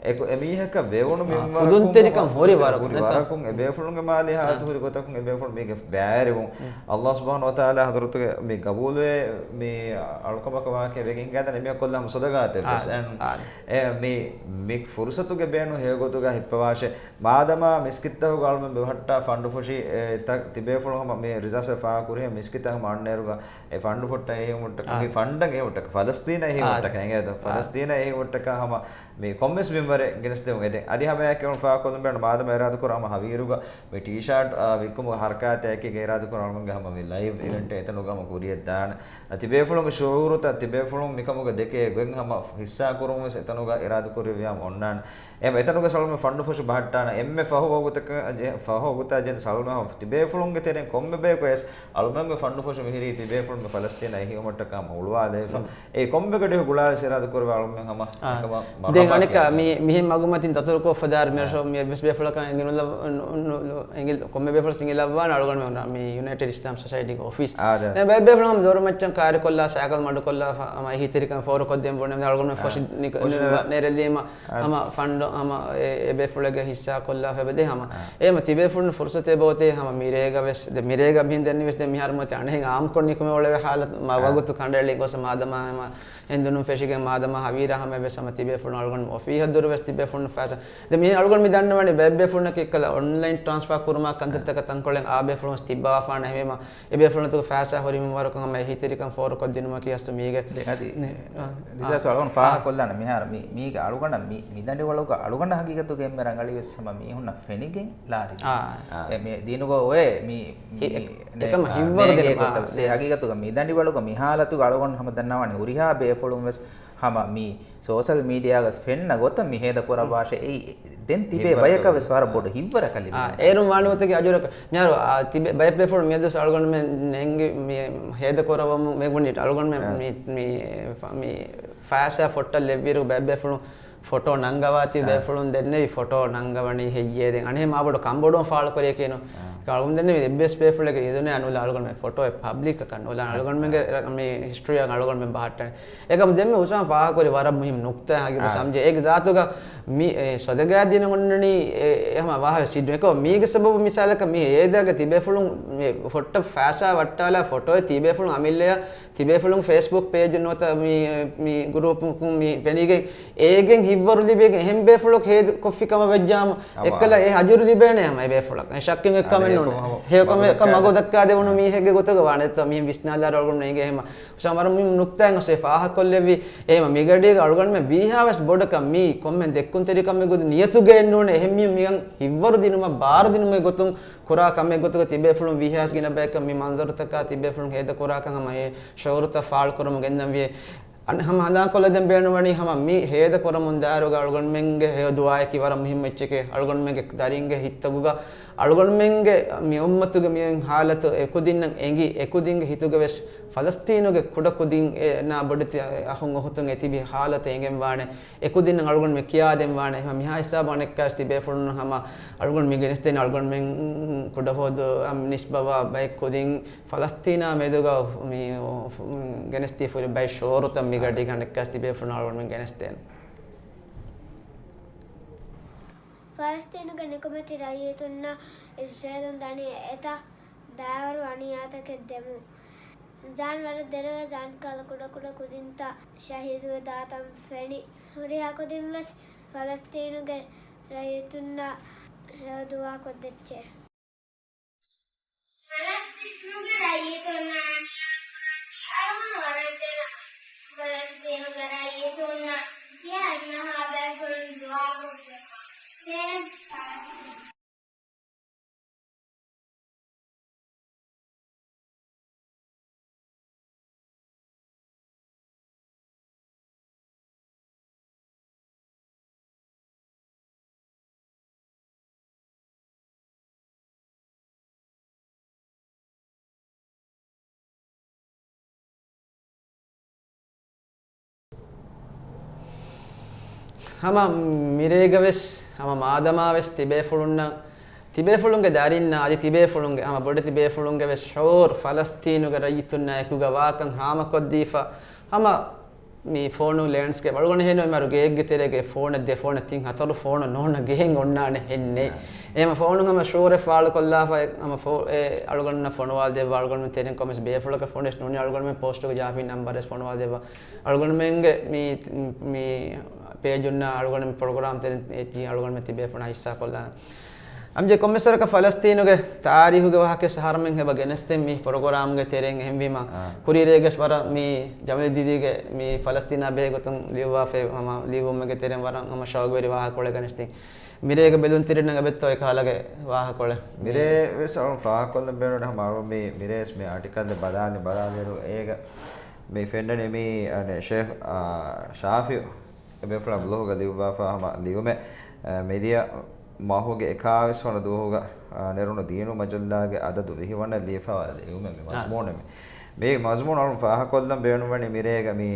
އެކު-، އެމީހަކަށް ވެވުނު އާ، މިންވަރަކުން ފުދުންތެރިކަން ހުރި ވަރަކުން ހުރި ނެތްތަ؟ ވަރަކުން އެބޭފުޅުންގެ މާލީ ހާލަތު އާ. ހުރި ގޮތަކުން އެބޭފުޅުން މީގެ ބައިވެރިވުން. އައްލާހު ސުބްޙާނަހޫ ވަތަޢާލާ ޙަޟްރަތުގެ މި ގަބޫލުވޭ މި އަޅުކަމަކަށް ވާކަށް ވެގެން ގާތަން އެމީހަކު ކޮށްލާ ހަމަ ސަދަގާތެއް ވެސް. އާ، އެ، އާ. އެ، މި، މި ފުރުސަތުގެ ބޭނުން ހެޔޮގޮތުގަ ހިއްޕަވާށޭ. މާދަމާ މިސްކިތްތަކުގަ އަޅުމެން ބެހައްޓާ ފަންޑު ފޮށި، އެ، ތަ-، ތިބޭފުޅުން ހަމަ މި ރިޒާސް ފާހަގަކުރި މިސްކިތަށް ހަމަ އަންނައިރުގަ އެ ފަންޑު ފޮށްޓަށް އެހީވުމަށްޓަކާ، އާ. މި ފަންޑަށް އެހީވުމަށްޓަކާ، ފަލަސްތީނަށް އެހީވުމަށްޓަކާ، އާ. އެނގޭތޯ؟ އާ. ފަލަސްތީނަށް އެހީވުމަށްޓަކާ ހަމަ މި ކޮންމެސް މިންވަރެއް ގެނެސްދެމުން އެދެން. އަދި ހަމައެކަނި ފާހަގަކޮށްލަން ބޭނުން މާދަމާ އިރާދަކުރާ ހަމަ ހަވީރުގަ މި ޓީޝާޓް، އާ، ވިއްކުމުގެ ހަރަކާތެއް އެކީގަ އިރާދަކުރާ އަޅުމެންގެ ހަމަ މި ލައިވް އިވެންޓެއް އެތަނުގަ ހަމަ ކުރިޔަށް ދާނެ. އަ، ތިބޭފުޅުންގެ ޝުޢޫރުތައް ތިބޭފުޅުން މިކަމުގެ ދެކޭ ގޮތް ހަމަ ހިއްސާކުރުމުން ވެސް އެތަނުގަ އިރާދަކުރެއްވިޔާމަ އޮންނާނެ. އެ، އެތަނުގަ އަޅުމެން ފަންޑު ފޮށި ބަހައްޓާނެ. އެންމެ ފަހު ވަގުތަކަށް ޖެ-، ފަހު ވަގުތާ ޖެހި އަޅުމެން ތިބޭފުޅުންގެ ތެރެއިން ކޮންމެ ބަޔަކު ވެސް އަޅުމެންގެ ފަންޑު ފޮށި މިހިރީ ތިބޭފުޅުންގެ ފަލަސްތީނަށް އެހީވުމަށްޓަކާ ހަމަ ހުޅުވާލައިފަ. އެ ކޮންމެ ގަޑިއަކު ގުޅާލަސް އިރާދަކުރެވޭ އަޅުމެން ހަމަ އާ. އެކަމަށް ދެން މަރުޙަބާ އަނެއްކާ ކިޔާ. މި-، މިހެން މަގުމަތިން ދަތުރުކޮށްފަ ދާއިރު މިރަށު އާ. މި އެއްވެސް ބޭފުޅަކަށް އެނގި ނުލައް-، ނު-، ނު-، ނު-، އެނގި-، ކޮންމެ ބޭފުޅަސް އެނގިލައްވާނެ އަޅުގަނޑުމެން މި ޔުނައިޓެޑް އިސްލާމް ސޮސައިޓީގެ އޮފީސް. އާ، ދެ. ދެން ބައެއް ބޭފުޅުން ހަމަ ދޮރު މައްޗަށް ކާރިކޮށްލާ، ސައިކަލް މަޑުކޮށްލާފަ، ހަމަ އެހީތެރިކަން ފޯރުކޮށްދޭން ބުނެ އަޅުގަނޑުމެން އާ. ފޮށި ނިކަ-، ފޮށި ނި-، ނެރެ-، ނެރެލީމަ، އާ. ހަމަ ފަންޑު، ހަމަ އެ، އެ ބޭފުޅެއްގެ ހިއްސާ ކޮށްލާފަ އެބަދޭ ހަމަ. އާ. އެ މަ ތިބޭފުޅުން ފުރުސަތެއް ބޯތޭ ހަމަ މިރޭގަ ވެސް، ދެ މިރޭގަ މިހެން ދެންނެވިސް ދެ މިހާރު މަތި އަނެހެން އާމްކޮށް ނިކުމެ އުޅެވޭ ހާލަތު މަ އާ. ވަގުތު ކަނޑައެޅި ގޮސް މާދަމާ ހަމަ ހެނދުނު ފެށިގެން މާދަމާ ހަވީރާ ހަމަ ވެސް ހަމަ ތިބޭފުޅުން އަޅުގަނޑު އޮފީހަށް ދުރު ވެސް ތިބޭފުޅުން ފައިސާ. ދެ މި އަޅުގަނޑު މި ދަންނަވަނީ ބައެއް ބޭފުޅުންނަކީ އެއްކަލަ އޮންލައިން ޓްރާންސްފާ ކުރުމާ ކަންތައްތަކަށް ތަންކޮޅެއް އާ ބޭފުޅުން ވެސް ތިއްބަވާފާނެ ހެވީމަ އެ ބޭފުޅުންތުގެ ފައިސާ ހުރި މިންވަރަކު ހަމަ އެހީތެރިކަން ފޯރުކޮށްދިނުމަކީ އަސްލު މީގެ އަދި ނެ-، އާ، ރިޒާސް އާ، އަޅުގަނޑު ފާހަގަކޮށްލާނެ މިހާރު މި-، މީގެ އަޅުގަނޑަށް މި-، މި ދަނޑިވަޅުގަ އަޅުގަނޑަށް ހަގީގަތުގަ އެންމެ ރަނގަޅީ ވެސް ހަމަ މީހުންނަށް ފެނިގެން ލާރި. އާ. އެ މި ދީނުގަ އޮވޭ މި، މި ހި-، އެ-، ނޭ-، އެކަމަ އާ، ހިއްވަރު ނޭނގޭ ދެން ގޮތަށް. އާ. ސޭ ހަގީގަތުގަ މި ދަނޑިވަޅުގަ މި ހާލަތުގަ އަޅުގަނޑު ހަމަ ދަންނަވާނެ ހުރިހާ ބޭފުޅުން ވެސް ހަމަ މި ސޯޝަލް މީޑިއާގަސް ފެންނަ ގޮތަށް މި ހޭދަ ކުރައްވާށޭ. އެއީ ދެން ތިބޭ ހިއްވަރަކަށް ބަޔަކަށް ވެސް ވަރަށް ބޮޑު ހިއްވަރަކަށް ލިބޭ. އާ، އޭރުން ވާނެ ގޮތަކީ އަޖުރަކަށް. މިހާރު، އާ، ތިބޭ ބައެއް ބޭފުޅުން މިއަދު އަޅުގަނޑުމެން ނެންގި މި ހޭދަ ކުރައްވަމުން ވެގެން އަޅުގަނޑުމެން އާ. މި، މި، މި ފަ-، މި ފައިސާ ފޮށްޓަށް ލެއްވިއިރު ބައެއް ބޭފުޅުން ފޮޓޯ ނަންގަވާތީ އާ. ބޭފުޅުން ދެންނެވި ފޮޓޯ ނަންގަވަނީ ހެއްޔޭ؟ ދެން އަނެއް މާބޮޑު ކަންބޮޑުވުން ފާޅުކުރިޔަކީނު. އާ. އަޅުގަނޑު ދެންނެވި އެއްވެސް ބޭފުޅެއްގެ އިޒުނެއް ނުލާ އަޅުގަނޑުމެން ފޮޓޯއެއް ޕަބްލިކަކަށް ނުލާ އަޅުގަނޑުމެންގެ އާ. މި ހިސްޓްރީއަށް އަޅުގަނޑުމެން ބަހައްޓަނީ. އެކަމު ދެންމެ ހުސާމް ފާހަގަކުރި ވަރަށް މުހިންމު ނުކްތާ ހަގީގަތަށް އާ. ސަމްޖެ. އޭގެ ޒާތުގަ މި، އެ، ސޮދެގާ ދިނަ އޮންނަނީ، އެ، އެ ހަމަ ވާހަ ސިއްޑު. އެކަމު މީގެ ސަބަބު މިސާލަކަށް މި އޭދާގަ ތިބޭފުޅުން މި ފޮއްޓަށް ފައިސާ ވައްޓާލާ ފޮޓޯއެއް ތިބޭފުޅުން އަމިއްލަޔަށް ތިބޭފުޅުން ފޭސްބުކް ޕޭޖު ނުވަތަ މި، މި ގުރޫޕުކުން މި ފެނިގެން އޭގެން ހިއްވަރު ލިބިގެން އެހެން ބޭފުޅަކު ހޭދަ ކޮށްފި ކަމަށް ވެއްޖާމަ އަވާ. އެއްކަލަ އެ އަޖުރު ލިބޭނެ ހަމަ އެ ބޭފުޅަކަށް. އެ ޝައްކެއް އެއްކަމެއް ހެޔޮކަމެއް މަގު ދައްކާދެވުނު މީހެއްގެ ގޮތުގަ ވާނެތަ މީ ވިސްނާލާރު އަޅުގަނޑު އެނގޭ ހެމަ. ހުށަ މަރު މި ނުކްތާއެއް އަސް ފާހަކޮށްލެއްވި. އެހެމަ މިގަޑީގަ އަޅުގަނޑުމެ ވީހާވެސް ބޮޑަކަށް މީ ކޮންމެ ދެއްކުންތެރިކަމެއް ގޮތު ނިޔަތުގައެއް ނޫނެ. އެހެން މީ މިކަން ހިއްވަރު ދިނުމަށް ބާރު ދިނުމެއް ގޮތުން ކުރާ ކަމެއް ގޮތުގަ ތިބޭފުޅުން ވީހާވެސް ގިނަ ބަޔަކަށް މި މަންޒަރުތަކާ ތިބޭފުޅުން ހޭދަ ކުރާކަން ހަމަ އެ ޝުޢޫރުތައް ފާޅުކުރަމުން ގެންދަންވިއޭ. އަނެއް ހަމަ ހަނދާންކޮށްލަދޭން ބޭނުންވަނީ ހަމަ މި ހޭދަ ކުރަމުން ދާއިރުގަ އަޅުގަނޑުމެންގެ ހެޔޮ ދުޢާއަކީ ވަރަށް މުހިއްމު އެއްޗެކޭ. އަޅުގަނޑުމެންގެ ދަރިންގެ ހިތްތަކުގަ އަޅުގަނޑުމެންގެ މި އުއްމަތުގެ މި ހާލަތު އެކުދިންނަށް އެނގި، އެކުދިންގެ ހިތުގަ ވެސް ފަލަސްތީނުގެ ކުޑަކުދިން އެ ނާ ބޮޑެތި އަ، އަޚުން އުޚުތުން އެ ތިބި ހާލަތެއް އެނގެންވާނެ. އެކުދިންނަށް އަޅުގަނޑުމެން ކިޔާދެންވާނެ. ހަމަ މިހާ ހިސާބު އަނެއްކާވެސް ތިބޭފުޅުން ހަމަ އަޅުގަނޑު މި ގެނެސްދޭނެ އަޅުގަނޑުމެން ކުޑަހޯދު އަ، ނިސްބަވާ ބައެއް ކުދިން ފަލަސްތީނާ މެދުގަ މި ގެނެސްދީފައި ބައެއް ޝުޢޫރުތައް މިގަޑީގަ އަނެއްކާވެސް ތިބޭފުޅުން އަޅުގަނޑުމެން ގެނެސްދޭނެ. ފަލަސްތީނުގެ ނިކުމެތި ރައްޔިތުންނަށް އިސްރޭލުން ދަނީ އެތައް ބައިވަރު އަނިޔާތަކެއް ދެމުން. ޒާން ވަރަށް ދެރަވޭ ޒާން ކަލަ ކުޑަކުޑަ ކުދިންތައް ޝަހީދުވެ ދާތަން ފެނި. ހުރިހާ ކުދިންވެސް ފަލަސްތީނުގެ ރައްޔިތުންނަށް ހެޔޮ ދުޢާ ކޮށްދެއްޗޭ. ފަލަސްތީނުގެ ރައްޔިތުންނާ އަނިޔާ ކުރާތީ އަޅުގަނޑު ވަރަށް ދެރަވޭ. ފަލަސްތީނުގެ ރައްޔިތުންނަށް ތިޔަ އެންމެހާ ބޭފުޅުން ދުޢާ ކޮށްދެއްވާ. ސޭމް ފާސް. ހަމަ މިރޭގަވެސް ހަމަ މާދަމާވެސް ތިބޭފުޅުންނަށް، ތިބޭފުޅުންގެ ދަރިންނާ އަދި ތިބޭފުޅުންގެ ހަމަ ބޮޑެތި ބޭފުޅުންގެވެސް ޝުޢޫރު ފަލަސްތީނުގެ ރައްޔިތުންނާ އެކުގަ ވާކަން ހާމަކޮށްދީފަ، ހަމަ މި ފޯނު ލޭންޑްސްކޭޕް އަޅުގަނޑު ހޭނު އެމަރު ގެއެއްގެ ތެރޭގެ ފޯނެއް ދެ ފޯނެއް ތިން ހަތަރު ފޯނު ނޯންނަ ގެހެން އޮންނާނެ ހެންނެއް. އެހެމަ ފޯނު ހަމަ ޝުޢޫރެއް ފާޅުކޮށްލާފަ އެ ހަމަ ފޯ-، އެ އަޅުގަނޑުންނަށް ފޮނުވާލަދެއްވާ އަޅުގަނޑު ތެރެއިން ކޮމެންޓްސް ބޭފުޅަކަށް ފޯނެއް ނޫނީ އަޅުގަނޑުމެން ޕޯސްޓުގެ ޖާފި ނަމްބަރެއް ފޮނުވާލަދެއްވާ. އަޅުގަނޑުމެންގެ މި، މި ޕޭޖުންނާ އަޅުގަނޑު މި ޕްރޮގްރާމް ތެރެއިން އެ ތި އަޅުގަނޑުމެން ތިބޭފުޅުންނާ ހިއްސާކޮށްލާނަން. އަމްޖެ ކޮންމެސްވަރަކަށް ފަލަސްތީނުގެ ތާރީހުގެ ވާހަކަ ސަހަރަމެން ހެބަ ގެނެސްދެން މި ޕްރޮގްރާމްގެ ތެރެއިން އެހެންވީމަ، އާ. ކުރީރޭގެސް ވަރަށް މި ޖަމަލު ދީދީގެ މި ފަލަސްތީނާ ބެހޭ ގޮތުން ލިޔުއްވާފައި ހަމަ ލިޔުއްވުމެއްގެ ތެރެއިން ވަރަށް ހަމަ ޝައުގުވެރި ވާހަކަކޮޅެއް ގެނެސްދިން. މިރޭގެ ބެލުންތެރިންނަށް އެބައޮތްތޯ އެކަހަލަގެ ވާހަކަކޮޅެއް؟ މިރޭ ވެސް އަޅުން ފާހަގަކޮށްލަން ބޭނުން ހަމަ އަޅުން މި މިރޭސް މި އާޓިކަލް ބަލާލި ބަލާލިއިރު އޭގަ މި ފެންނަނީ މި ޝޭޚް، އާ، ޝާފިއު އެބޭފުޅާ ބްލޮގުގަ ލިޔުއްވާފަ ހަމަ ލިޔުމެއް، އަ، މިދިޔަ މަހުގެ އެކާވީސް ވަނަ ދުވަހުގަ، އަ، ނެރުނު ދީނު މަޖައްލާގެ އަދަދު ވިހި ވަނަ ލިޔެފަވާ ލިޔުމެއް މި އާ. މަޒްމޫނެއް މި. މި މަޒްމޫނު އަޅުން ފާހަކޮށްލަން ބޭނުންވަނީ މިރޭގަ މި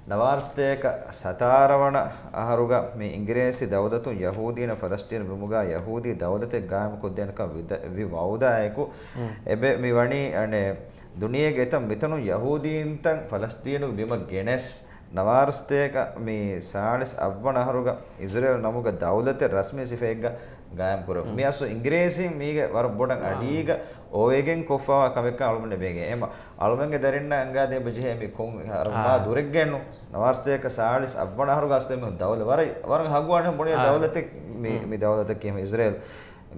ނަވާރަސަތޭކަ ސަތާރަ ވަނަ އަހަރުގަ މި އިނގިރޭސި ދައުލަތުން ޔަހޫދީންނަށް ފަލަސްތީނު ބިމުގަ ޔަހޫދީ ދައުލަތެއް ގާއިމުކޮށްދޭނެކަން ވިދަ-، ވި ވައުދާއެކު އުން. އެބެ މި ވަނީ އަނެއް ދުނިޔޭގެ އެތައް މިތަނުން ޔަހޫދީންތައް ފަލަސްތީނުގެ ބިމަށް ގެނެސް، ނަވާރަސަތޭކަ މި ސާޅީސް އަށްވަނަ އަހަރުގަ އިޒްރޭލް ނަމުގަ ދައުލަތެއް ރަސްމީ ސިފައެއްގަ ގާއިމް ކުރެވި. މި އަސްލު އިނގިރޭސީން މީގެ ވަރަށް ބޮޑަށް އާ. އަޑީގަ އޮވެގެން ކޮށްފަވާ ކަމެއްކަން އަޅުގަނޑަށް ބެނގޭ. އެހެމަ އަޅުމެންގެ ދަރިންނަށް އަންގާދޭ ބެޖެހޭ މި ކޮން ހަރު މާ އާ. ދުރެއްގެންނު ނަވާރަސަތޭކަ ސާޅީސް އަށްވަނަ އަހަރުގަ އަސްލު އެމީހުން ދައުލަ ވަރަށް، ވަރަށް ހަގުވާނެ ބުނި އާ. ދައުލަތެއް މި، މި ދައުލަތަކީ އިޒްރޭލް.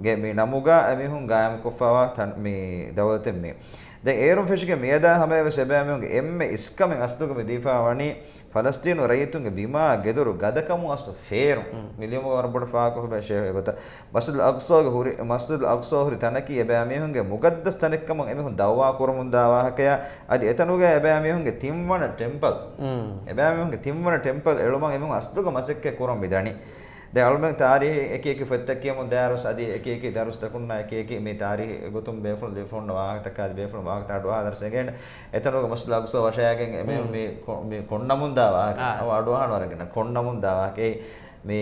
ގެ މި ނަމުގަ އެމީހުން ގާއިމްކޮށްފަވާ ތަން މި ދައުލަތެއް މި. ދެން އޭރުން ފެށިގެން މިއަދާ ހަމަޔަށް ވެސް އެބައިމީހުންގެ އެންމެ އިސްކަމެއް އަސްލުގަ މި ދީފަވާ ވަނީ ފަލަސްތީނު ރައްޔިތުންގެ ބިމާ ގެދޮރު ގަދަކަމުން އަސްލު ފޭރުން. މި ލިޔުމުގަ ވަރަށް ބޮޑަށް ފާހަގަކޮށްފަ ބައެއް ޝޭޚް އެގޮތަށް މަސްޖިދުލް އަޤްޞާގެ ހުރި، މަސްޖިދުލް އަޤްޞާ ހުރި ތަނަކީ އެބައިމީހުންގެ މުޤައްދަސް ތަނެއްކަމުން އެމީހުން ދައުވާ ކުރަމުންދާ ވާހަކަޔާ އަދި އެތަނުގަ އެބައިމީހުންގެ ތިންވަނަ ޓެމްޕަލް، އެބައިމީހުންގެ ތިންވަނަ ޓެމްޕަލް އެޅުމަށް އެމީހުން އަސްލުގަ މަސައްކަތް ކުރަން މިދަނީ. ދެން އަޅުމެން ތާރީހީ އެކި އެކި ފޮތްތަކަކީމު ދާއިރުސް އަދި އެކި އެކި ދަރުސްތަކުންނާ އެކި އެކި މި ތާރީހީ ގޮތުން ބޭފުޅުން ލިޔެފަ ހުންނަ ވާހަކަތަކާ އަދި ބޭފުޅުން ވާހަކަތައް އަޑުއަހާ ދަރަސް އެނގޭނެ. އެތަނުގަ މަސްޖިދުލް އަޤްޞާ ވަށައިގެން އެމީހުން މި ކޮ-، މި ކޮންނަމުންދާ ވާހަކަ. އާ. އަވަ އަޑުއަހާނެ ވަރަށް ގިނަ ކޮންނަމުންދާ ވާހަކަ. އެއީ މި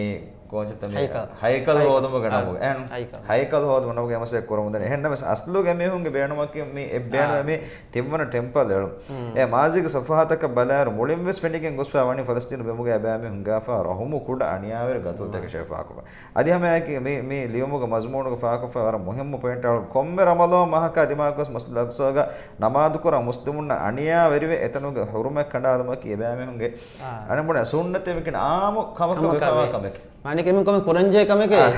ކޯންޗަތަ މި ހައިކަލް. ހައިކަލް ހައިކަލް. ހޯދުމުގެ އާ. ނަމުގަ. އެހެން ހައިކަލް. ހައިކަލް ހޯދުމުގެ ނަމުގަ އެމަސައްކަތް ކުރަމުންދަނީ. އެހެންނަމަވެސް އަސްލުގެ އެމީހުންގެ ބޭނުމަކީ މި އެއް ބޭނުމެއް އާ. މި ތިންވަނަ ޓެމްޕަލް އެޅުން. އެ މާޒީގެ ޞަފްޙާތަކަށް ބަލާއިރު މުޅިންވެސް ފެނިގެން ގޮސްފަ ވަނީ ފަލަސްތީނު ބިމުގަ އެބައިމީހުން ހިނގާފަ ރަހުމު ކުޑަ އަނިޔާވެރި ގަތުލުތަކެއް ޝޭޚް ފާކުފަ. އަދި ހަމައެކީ މި، މި ލިޔުމުގެ މަޒުމޫނުގަ ފާކުފަ ވަރަށް މުހިއްމު ޕޮއިންޓް އަޅު ކޮންމެ ރަމަޟާން މަހަކާ ދިމާކޮށް މަސްޖިދުލް އަޤްޞާގަ ނަމާދުކުރާ މުސްލިމުންނަށް އަނިޔާވެރިވެ އެތަނުގެ ޙުރުމަތް ކަނޑާލުމަކީ އެބައިމީހުންގެ އާ. އަނެއް ބުނެ ސުންނަތެއް ވެކިން އާއްމު ކަމަކަށް ކަމަކަށް ވެފަވާ ވެ. ކަމެކޭ. މާނައަކީ އެމީހުން ކަމެއް ކުރަންޖެހޭ ކަމެކޭ. އާ،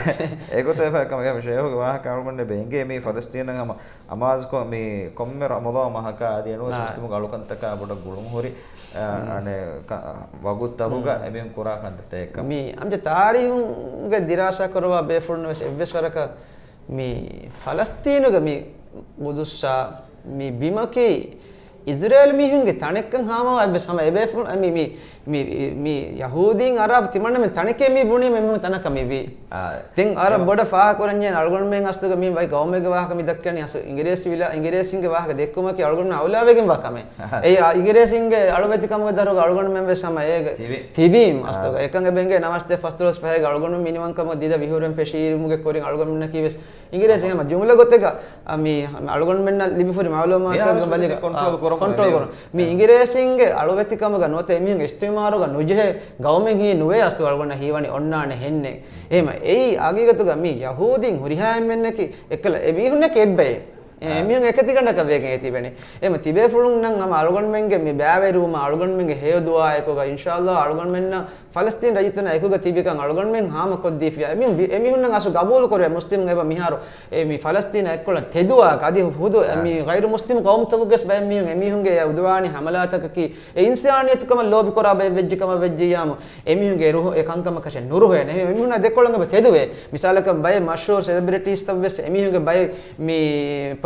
އެގޮތަށް އެފަ ކަމެކޭ ޝޭހުގެ ވާހަކަ އަޅުގަނޑު އެބަ އެނގޭ މީ ފަލަސްތީނަށް ހަމަ އަމާޒުކޮށް މި ކޮންމެ ރަ-، މަދާ މަހަކާ އަދި އެނޫސް އާ. މުސްލިމުގެ އަޅުކަންތަކާ ބޮޑަށް ގުޅުން ހުރި، އާ، މް. އަނެއް ކަ-، ވަގުތުތަކުގަ މް. އެމީހުން ކުރާ ކަންތައްތަކެއް ކަމަށް. މީ އަމްޖެ ތާރީހުގެ ދިރާސާ ކުރައްވާ ބޭފުޅުން ވެސް އެއްވެސް ވަރަކަށް މި ފަލަސްތީނުގެ މި ގުދުއްސާ މި ބިމަކީ އިޒްރޭލް މީހުންގެ ތަނެއްކަން ހާމަވާ އެއްވެސް ހަމަ އެބޭފުޅުން މި، މި، މި، މި ޔަހޫދީން އަރާފަ ތިމަންނަމެން ތަނެކޭ މި ބުނީ މި ތަނަކަށް މި ވީ. އާ، ދެން އަރަ އެ ބޮޑަށް ފާހަގަ ކުރަންޏޭ އަޅުގަނޑުމެން އަސްލުގަ މި ވައި ގައުމެއްގެ ވާހަކަ މި ދައްކަނީ އަސް އިނގިރޭސި ވިލާ، އިނގިރޭސިންގެ ވާހަކަ ދެއްކުމަކީ އަޅުގަނޑުމެން އައުލާވެގެންވާ ކަމެއް. އެއީ އާ އިނގިރޭސިންގެ އަޅުވެތިކަމުގެ ދަރުގަ އަޅުގަނޑުމެން ވެސް ހަމަ އޭގެ ތިބި. ތިބީމް އާ. އަސްލުގަ. އެކަން އެބަ އެނގޭ ނަވާސް ދެ ފަސްދޮޅަސް ފަހޭގަ އަޅުގަނޑު މިނިވަންކަމުގަ ދިދަ ވިހުރެން ފެށީމުގެ ކުރިން އަޅުގަނޑުމެންނަކީ ވެސް އިނގިރޭސި ހަމަ ޖުމްލަ ގޮތެއްގަ، އަ، މި އަޅުގަނޑުމެންނަށް ލިބިފުރި މައުލޫމާތުގަ ބަލިގަ ކޮންޓްރޯލް ކުރަމުން ކޮންޓްރޯލް ކުރުން. މި އެ. އިނގިރޭސީންގެ އަޅުވެތިކަމުގަ ނުވަތަ އެމީހުންގެ އިސްތިމާރުގަ ނުޖެހޭ ގައުމެއް ހީ ނުވޭ އަސްލު އަޅުގަނޑަށް ހީވަނީ އޮންނާނެ ހެންނެއް. އެހެމަ އެއީ ހަގީގަތުގަ މި ޔަހޫދީން ހުރިހާ އެންމެންނަކީ އެއްކަލަ އެމީހުންނަކީ އެއްބައެއް. އެ، އާ. އެމީހުން އެކަތިގަނޑަކަށް ވެގެން އެ ތިބެނީ. އެމަ ތިބޭފުޅުންނަށް ހަމަ އަޅުގަނޑުމެންގެ މި ބައިވެރިވުމާ އަޅުގަނޑުމެންގެ ހެޔޮ ދުޢާއެކުގަ އިންޝާﷲ އަޅުގަނޑުމެންނަށް ފަލަސްތީން ރައްޔިތުންނާ އެކުގަ ތިބިކަން އަޅުގަނޑުމެން ހާމަކޮށްދީފިޔާ. އެމީހުން ބި-، އެމީހުންނަށް އަސްލު ގަބޫލު ކުރޭ މުސްލިމުން އެބަ މިހާރު އެ މި ފަލަސްތީނާ އެއްކޮޅަށް ތެދުވާކަށް އަދި ހުދު އެ މި އާ. ޣައިރު މުސްލިމް ޤައުމުތަކުގެ ބައެއް މީހުން އެމީހުންގެ އެ ޢުދުވާނީ ޙަމަލާތަކަކީ އެ އިންސާނިއްޔަތުކަމަށް ލޯބިކުރާ ބައެއް ވެއްޖެ ކަމަށް ވެއްޖިއްޔާމު އެމީހުންގެ ރުހު އެ ކަންކަމަކަށެއް ނުރުހޭނެ. އެމީހުންނާ ދެކޮޅަށް އެބަ ތެދުވޭ. މިސާލަކަށް ބައެއް މަޝްހޫރު ސެލެބްރިޓީސްތައް ވެސް އެމީހުންގެ ބައެއް މި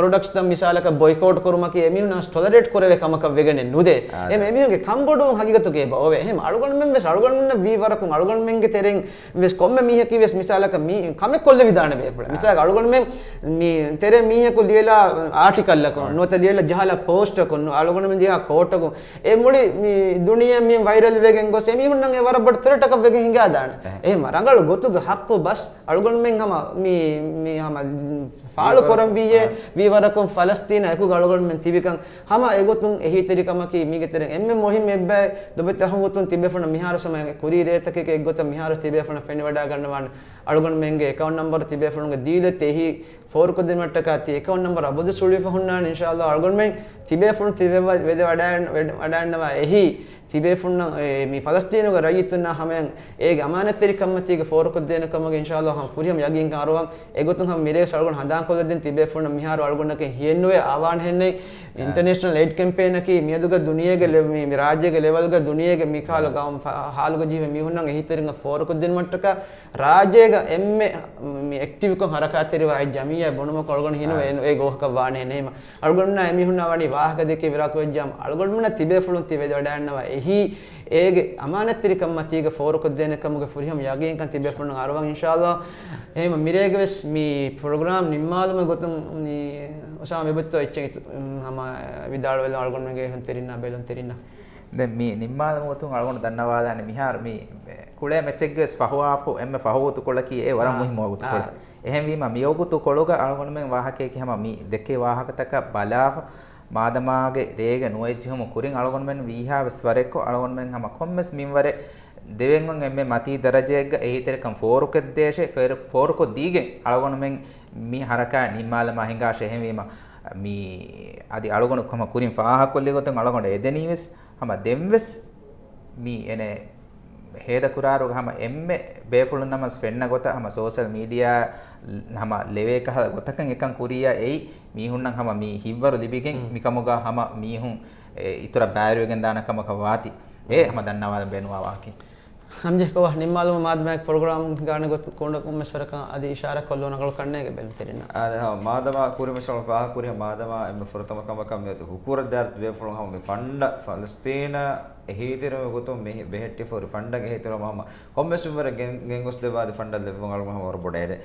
ޕްރޮޑަކްޓްސްތައް މިސާލަކަށް ބޮއިކޯޓް ކުރުމަކީ އެމީހުންނަށް ޓޮލަރޭޓް ކުރެވޭ ކަމަކަށް ވެގެނެއް ނުދޭ. އާ. އެމް އެމީހުންގެ ކަންބޮޑުވުން ހަގީގަތުގައި އެބަ އޮވޭ. އެހެން އަޅުގަނޑުމެން ވެސް އަޅުގަނޑުމެންނަށް ވީ ވަރަކުން އަޅުގަނޑުމެންގެ ތެރެއިން ވެސް ކޮންމެ މީހަކީ ވެސް މިސާލަކަށް މީ ކަމެއް ކޮށްލެވިދާނެ ބޭފުޅެއް. އާ. މިސާލަކަށް އަޅުގަނޑުމެން މި ތެރޭ މީހަކު ލިޔެލާ އާޓިކަލްއަކުން، އާ. ނުވަތަ ލިޔެލާ ޖަހާލާ ޕޯސްޓަކުން، ނު-، އަޅުގަނޑުމެން ޖަހާ ކޯޓަކުން، އެ މުޅި މި ދުނިޔެ މި ވައިރަލް ވެގެން ގޮސް އެމީހުންނަށް އެ ވަރަށް ބޮޑު ތުރެޓަކަށް ވެގެން ހިނގާދާނެ. އެހެން. އެހެން ރަނގަޅު ގޮތުގެ ޙައްޤު ބަސް އަޅުގަނޑުމެން ހަމަ މި، މި ހަމަ ފާޅު ވީވަރަކު-، ކުރަން ވީއޭ، އާ. ވީވަރަކުން ފަލަސްތީނާ އެކުގަ އަޅުގަނޑުމެން ތިބިކަން ހަމަ އެގޮތުން އެހީތެރިކަމަކީ މީގެ ތެރެއިން އެންމެ މުހިއްމު އެއްބައެއް. ދޮބެތި އަހުގޮތުން ތިބޭފުޅުން މިހާރު ސަމަ ކުރީ ރޭތަކެކޭ އެއްގޮތަށް މިހާރު ތިބޭފުޅުން ފެނިވަޑާގަންނަވާނެ. އަޅުގަނޑުމެންގެ އެކައުންޓް ނަމްބަރު ތިބޭފުޅުންގެ ދީލެއް ތި އެހީ ފޯރުކޮށްދިނުމަށްޓަކާ ތި އެކައުންޓް ނަމްބަރު އަބަދު ސުޅިފަ ހުންނާނެ އިންޝާﷲ. އަޅުގަނޑުމެން ތިބޭފުޅުން ތި ވެ-، ވެދެ ވަޑައި-، ވެ-، ވަޑައިންނަވާ އެހީ ތިބޭފުޅުންނަށް، އެ، މި ފަލަސްތީނުގެ ރައްޔިތުންނާ ހަމަޔަށް އޭގެ އަމާނަތްތެރިކަންމަތީގަ ފޯރުކޮށްދޭނެ ކަމުގެ އިންޝާﷲ ހަމަ ފުރިހަމަ ޔަގީންކަން އަރުވަން. އެގޮތުން ހަމަ މިރޭވެސް އަޅުގަނޑު ހަނދާންކޮށްލަދިން ތިބޭފުޅުންނަށް މިހާރު އަޅުގަނޑަކަށް ހިޔެއްނުވޭ އާވާން ހެންނެއް. އާ. އިންޓަރނޭޝަނަލް އެޑް ކެމްޕޭނަކީ މިއަދުގެ ދުނިޔޭގެ ލެ-، މި، މި ރާއްޖޭގެ ލެވެލްގަ ދުނިޔޭގެ މިކަހަލަ ގައުމު ފަ-، ހާލުގަ ޖެހިފަ މީހުންނަށް އެހީތެރިކަން ފޯރުކޮށްދިނުމަށްޓަކާ ރާއްޖޭގަ އެންމެ މި އެކްޓިވްކޮށް ހަރަކާތްތެރިވާ އެއް ޖަމިއްޔާ ބުނުމަކު އަޅުގަނޑު ހިނުވޭ އާ. އެ ގޯހަކަށް ވާނެ ހެން. އެހެމަ އަޅުގަނޑުމެންނާ އެމީހުންނާ ވަނީ ވާހަކަ ދެކެ ވިރާކު ވެއްޖާމަ އަޅުގަނޑުމެންނަށް ތިބޭފުޅުން ތި ވެދެ ވަޑައިންނަވާ އެހީ އޭގެ އަމާނަތްތެރިކަންމަތީގަ ފޯރުކޮށްދޭނެ ކަމުގެ ފުރިހަމަ ޔަގީންކަން ތިބޭފުޅުން އަރުވަން އިންޝާﷲ. އެހެމަ މިރޭގެ ވެސް މި ޕްރޮގްރާމް ނިންމާލުމުގެ ގޮތުން މި އުސާމާ މިބޮތްތޯ އެއްޗެއް އިތު-، ހަމަ ވިދާޅުވެލަން އަޅުގަނޑުމެންގެ އެހުންތެރިންނާ ބޭލުންތެރިންނަށް. ދެން މި ނިންމާލުމުގެ ގޮތުން އަޅުގަނޑު ދަންނަވާލާނެ މިހާރު މި ކުޅޭ މެޗެއްގެ ވެސް ފަހުވާފު އެންމެ ފަހު އޮތު ކޮޅަކީ އެ ވަރަށް އާ، މުހިއްމު ވަގުތު އާ. ކޮޅެއް. އެހެންވީމަ މި ވަގުތު ކޮޅުގަ އަޅުގަނޑުމެން ވާހަކައަކީ ހަމަ މި ދެކޭ ވާހަކަތަކަށް ބަލާފަ މާދަމާގެ ރޭގެ ނުވައެއްޖެހުމު ކުރިން އަޅުގަނޑުމެން ވީހާވެސް ވަރެއްކޮށް އަޅުގަނޑުމެން ހަމަ ކޮންމެސް މިންވަރެއް ދެވެން އޮން އެންމެ މަތީ ދަރަޖައެއްގަ އެހީތެރިކަން ފޯރުކޮށްދޭށޭ، ފޭރު-، ފޯރުކޮށްދީގެން އަޅުގަނޑުމެން މި ހަރަކާތް ނިންމާލަމާ ހިނގާށޭ. އެހެންވީމަ މި އަދި އަޅުގަނޑު ހަމަ ކުރިން ފާހަގަކޮށްލި ގޮތުން އަޅުގަނޑު އެދެނީ ވެސް ހަމަ ދެން ވެސް މި އެނެ ހޭދަކުރާރުގަ ހަމަ އެންމެ ބޭފުޅުން ނަމަސް ފެންނަ ގޮތަށް ހަމަ ސޯޝަލް މީޑިއާ ހަމަ ލެވޭ ކަހަލަ ގޮތަކަށް އެކަން ކުރިއްޔާ އެއީ މީހުންނަށް ހަމަ މި ހިތްވަރު ލިބިގެން މިކަމުގަ ހަމަ މީހުން އެ އިތުރަށް ބައިވެރިވެގެން ދާނެ ކަމަކަށް ވާތީ. އެ ހަމަ ދަންނަވާލަން ބޭނުންވާ ވާހަކައެއް. ހަމަޖެހިކޮށް ނިންމާލުމަށް މާދަމާގެ ޕްރޮގްރާމު ގާނެ ގޮތު ކޮނޑަކުން މެސްވަރަކަށް އަދި އިޝާރާތް ކޮށްލުން ރަނގަޅު ކަންނޭގެ ބެލުންތެރިންނަށް. އާ، މާދަމާ ކުރިމަސަލަ ފާހަގަކުރި މާދަމާ އެންމެ ފުރަތަމަ ކަމަކަށް މިއަދު ހުކުރަށް ދާއިރު ބޭފުޅުން ހަމަ މި ފަންޑަށް ފަލަސްތީނަށް އެހީތެރިވުމުގެ ގޮތުން މި ބެހެއްޓިފަ ހުރި ފަންޑަށް އެހީތެރިވުމަށް ހަމަ ކޮންމެސް މިންވަރެއް ގެން، ގެންގޮސްދެއްވާ އަދި ފަންޑަށް ލެއްވުން އަޅުގަނޑު ހަމަ ވަރަށް ބޮޑަށް އެދެން.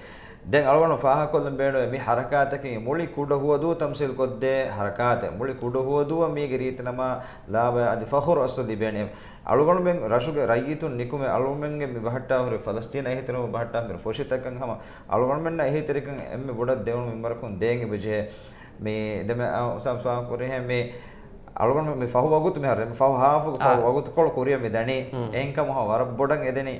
ދެން އަޅުގަނޑު ފާހަގަކޮށްލަން ބޭނުންވޭ މި ހަރަކާތަކީ މުޅި ކުޑަ ހުވަދޫ ތަމްސީލް ކޮށްދޭ ހަރަކާތެއް. މުޅި ކުޑަ ހުވަދޫއަށް މީގެ ރީތި ނަމާ ލާބަޔަށް އަދި ފަޚުރު އަސްލު ލިބޭނެ. އަޅުގަނޑުމެން ރަށުގެ ރައްޔިތުން ނިކުމެ އަޅުގަނޑުމެންގެ މި ބަހައްޓާ ހުރި ފަލަސްތީނަށް އެހީތެރިވުމަށް ބަހައްޓާ ހުރި ފޮށިތަކަށް ހަމަ އަޅުގަނޑުމެންނަށް އެހީތެރިކަން އެންމެ ބޮޑަށް ދެވުނު މިންވަރަކުން ދޭން އެބަޖެހޭ. މި ދެމެ، އަ، އުސާމް ސުވާލު ކުރިހެން މި އަޅުގަނޑު މި ފަހު ވަގުތު މިހާރު މި ފަހު ހާފުގެ ފަހު އާ. ވަގުތުކޮޅު ކުރިއަށް މި ދަނީ. ހުން. އެހެންކަމުން ހަމަ ވަރަށް ބޮޑަށް އެދެނީ.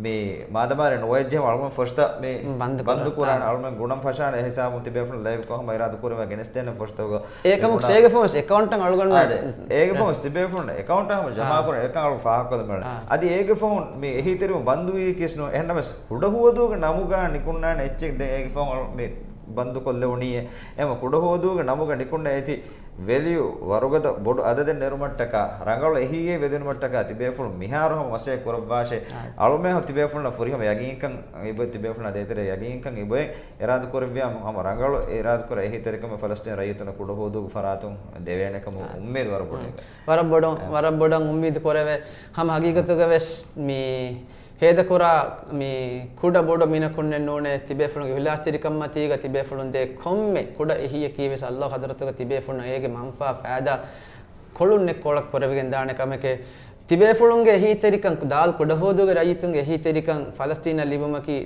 މި މާދަމާރެ ނުވައެއްޖެހުން އަޅުގަނޑު ފޮށްތަ މި ބަންދު ބަންދު ކުރާނެ. އަޅުގަނޑު ގުނަން ފަށާނެ އެހިސާބުން ތިބޭފުޅުން ލައިވް ކޮހަމަ އިރާދު ކުރެވޭ ގެނެސްދޭނެ ފޮށްތަކުގަ. އޭކަމަކު ސޭގެފޯންސް އެކައުންޓަށް އަޅުގަނޑު އާދެ. އޭގެފޯންސް ތިބޭފުޅުން އެކައުންޓަށް ހަމަ ޖަމާ ކުރާ އެކަން އަޅު ފާހަގަކޮށްލަމާ. އަދި އޭގެފޯން މި އެހީތެރިވުން ބަންދުވީ ކިސްނު އެހެންނަމަސް ކުޑަހުވަދޫގެ ނަމުގަ ނިކުންނާނެ އެއްޗެއް ދެން އޭގެފޯން އަޅު މި ބަންދު ކޮށްލެވުނީއޭ. އެހެން ކުޑަހުވަދޫގެ ނަމުގަ ނިކުންނަ އޭތި ވެލިއު ވަރުގަދަ ބޮޑު އަދަދެއް ނެރުމަށްޓަކާ، ރަނގަޅު އެހީއެއް ވެދެނުމަށްޓަކާ ތިބޭފުޅުން މިހާރު ހަމަ މަސައްކަތް ކުރައްވާށޭ. އަޅުމެހު ތިބޭފުޅުންނަށް ފުރިހަމަ ޔަގީންކަން އިބޮއެ، ތިބޭފުޅުންނާ ދޭތެރޭ ޔަގީންކަން އިބޮއެ، އިރާދަ ކުރެއްވިޔާ ހަމަ ރަނގަޅު އިރާދަ ކުރާ އެހީތެރިކަމެއް ފަލަސްތީނު ރައްޔިތުންނަށް ކުޑަހުވަދޫގެ ފަރާތުން ދެވޭނެ ކަމުގެ އުއްމީދު ވަރަށް ބޮޑު. ވަރަށް ބޮޑަށް، ވަރަށް ބޮޑަށް އުއްމީދު ކުރެވޭ. ހަމަ ހަގީގަތުގަ ވެސް މި ހޭދަކުރާ މި ކުޑަ ބޮޑު މިނަކުންނެއް ނޫނޭ، ތިބޭފުޅުންގެ އިހްލާސްތެރިކަންމަތީގަ ތިބޭފުޅުން ދޭ ކޮންމެ ކުޑަ އެހީއަކީ ވެސް ﷲ ޙަޟްރަތުގަ ތިބޭފުޅުންނަށް އޭގެ މަންފާ ފައިދާ ކޮޅުންނެއް ކޮޅަށް ކުރެވިގެން ދާނެ ކަމެކޭ. ތިބޭފުޅުންގެ އެހީތެރިކަން، ދާލް ކުޑަހުވަދޫގެ ރައްޔިތުންގެ އެހީތެރިކަން ފަލަސްތީނަށް ލިބުމަކީ،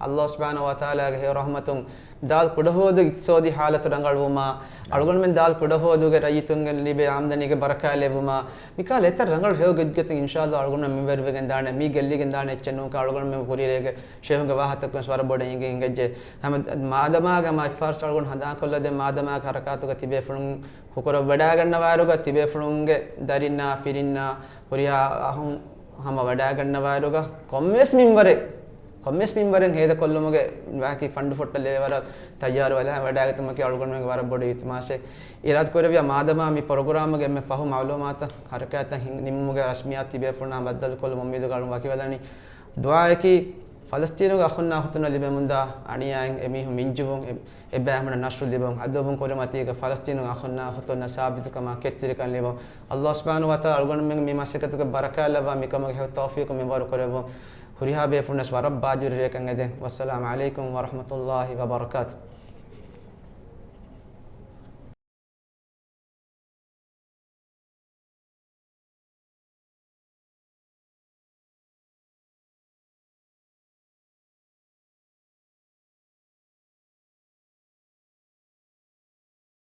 ﷲ ސުބްޙާނަހޫ ވަތަޢާލާގެ ހެޔޮ ރަޙްމަތުން، ދާލް ކުޑަހުވަދޫގެ އިޤްތިޞާދީ ޙާލަތު ރަނގަޅުވުމާ، އަޅުގަނޑުމެން ދާލް ކުޑަހުވަދޫގެ ރައްޔިތުންގެ ލިބޭ އާމްދަނީގެ ބަރަކާތް ލެއްވުމާ، މިކަހަލަ އެތައް ރަނގަޅު ހެޔޮ ގޮތްގޮތުން އިންޝާﷲ އަޅުގަނޑުމެން މިންވަރުވެގެން ދާނެ. މީ ގެއްލިގެން ދާނެ އެއްޗެއް ނޫންކަން އަޅުގަނޑުމެން ކުރިއެރޭގެ ޝޭހުންގެ ވާހަކަތަކުން ވެސް ވަރަށް ބޮޑަށް އެނގި އެނގިއްޖެ. ހަމަ މާދަމާގެ މަ އިފްޠާރު އަޅުގަނޑު ހަނދާންކޮށްލަދޭ، މާދަމާގެ ހަރަކާތުގަ ތިބޭފުޅުން ހުކުރަށް ވަޑާގަންނަވާއިރުގަ ތިބޭފުޅުންގެ ދަރިންނާ ފިރިންނާ ހުރިހާ އަހުން ހަމަ ވަޑާގަންނަވާއިރުގަ ކޮންމެސް މިންވަރެއް، ކޮންމެސް މިންވަރެއް ހޭދަކޮށްލުމުގެ ވާހަކަ ފަންޑު ފޮށްޓަލޭ ވަރަށް ތައްޔާރުވެލާ ވަޑާގަތުމަކީ އަޅުގަނޑުމެންގެ ވަރަށް ބޮޑު އިލްތިމާސެއް. އިރާދަ ކުރެއްވިޔާ މާދަމާ މި ޕްރޮގްރާމުގެ އެންމެ ފަހު މައުލޫމާތަށް ހަރަކާތަށް ހިން-، ނިމުމުގެ ރަސްމިއްޔާތު ތިބޭފުޅުންނާ ބައްދަލުކޮށްލުމުގެ އުއްމީދުގަ އަޅުން ވަކިވެލަނީ. ދުޢާއަކީ ފަލަސްތީނުގެ އަޚުންނާ އުޚުތުންނަށް ލިބެމުންދާ އަނިޔާއިން އެމީހުން މިންޖުވުން، އެ-، އެބައިމީހުންނަށް ނަޞްރު ލިބުން، ޢަދުއްވުން ކުރިމަތީގަ ފަލަސްތީނުގެ އަޚުންނާ އުޚުތުންނަށް ސާބިތުކަމާ ކެތްތެރިކަން ލިބުން. ﷲ ސުބްޙާނަހޫ ވަތަޢާލާ އަޅުގަނޑުމެން މި މަސައްކަތުގެ ބަރަކާތް ލައްވާ މިކަމުގެ ހެޔޮ ތައުފީޤު މިންވަރު ކުރެއްވުން. ހުރިހާ ބޭފުޅުންނަށް ވަރަށް ބާއްޖަވެރި ރެއަކަށް އެދެން. ވައްސަލާމް ޢަލައިކުމް ވަރަޙްމަތުﷲ ވަބަރަކާތު.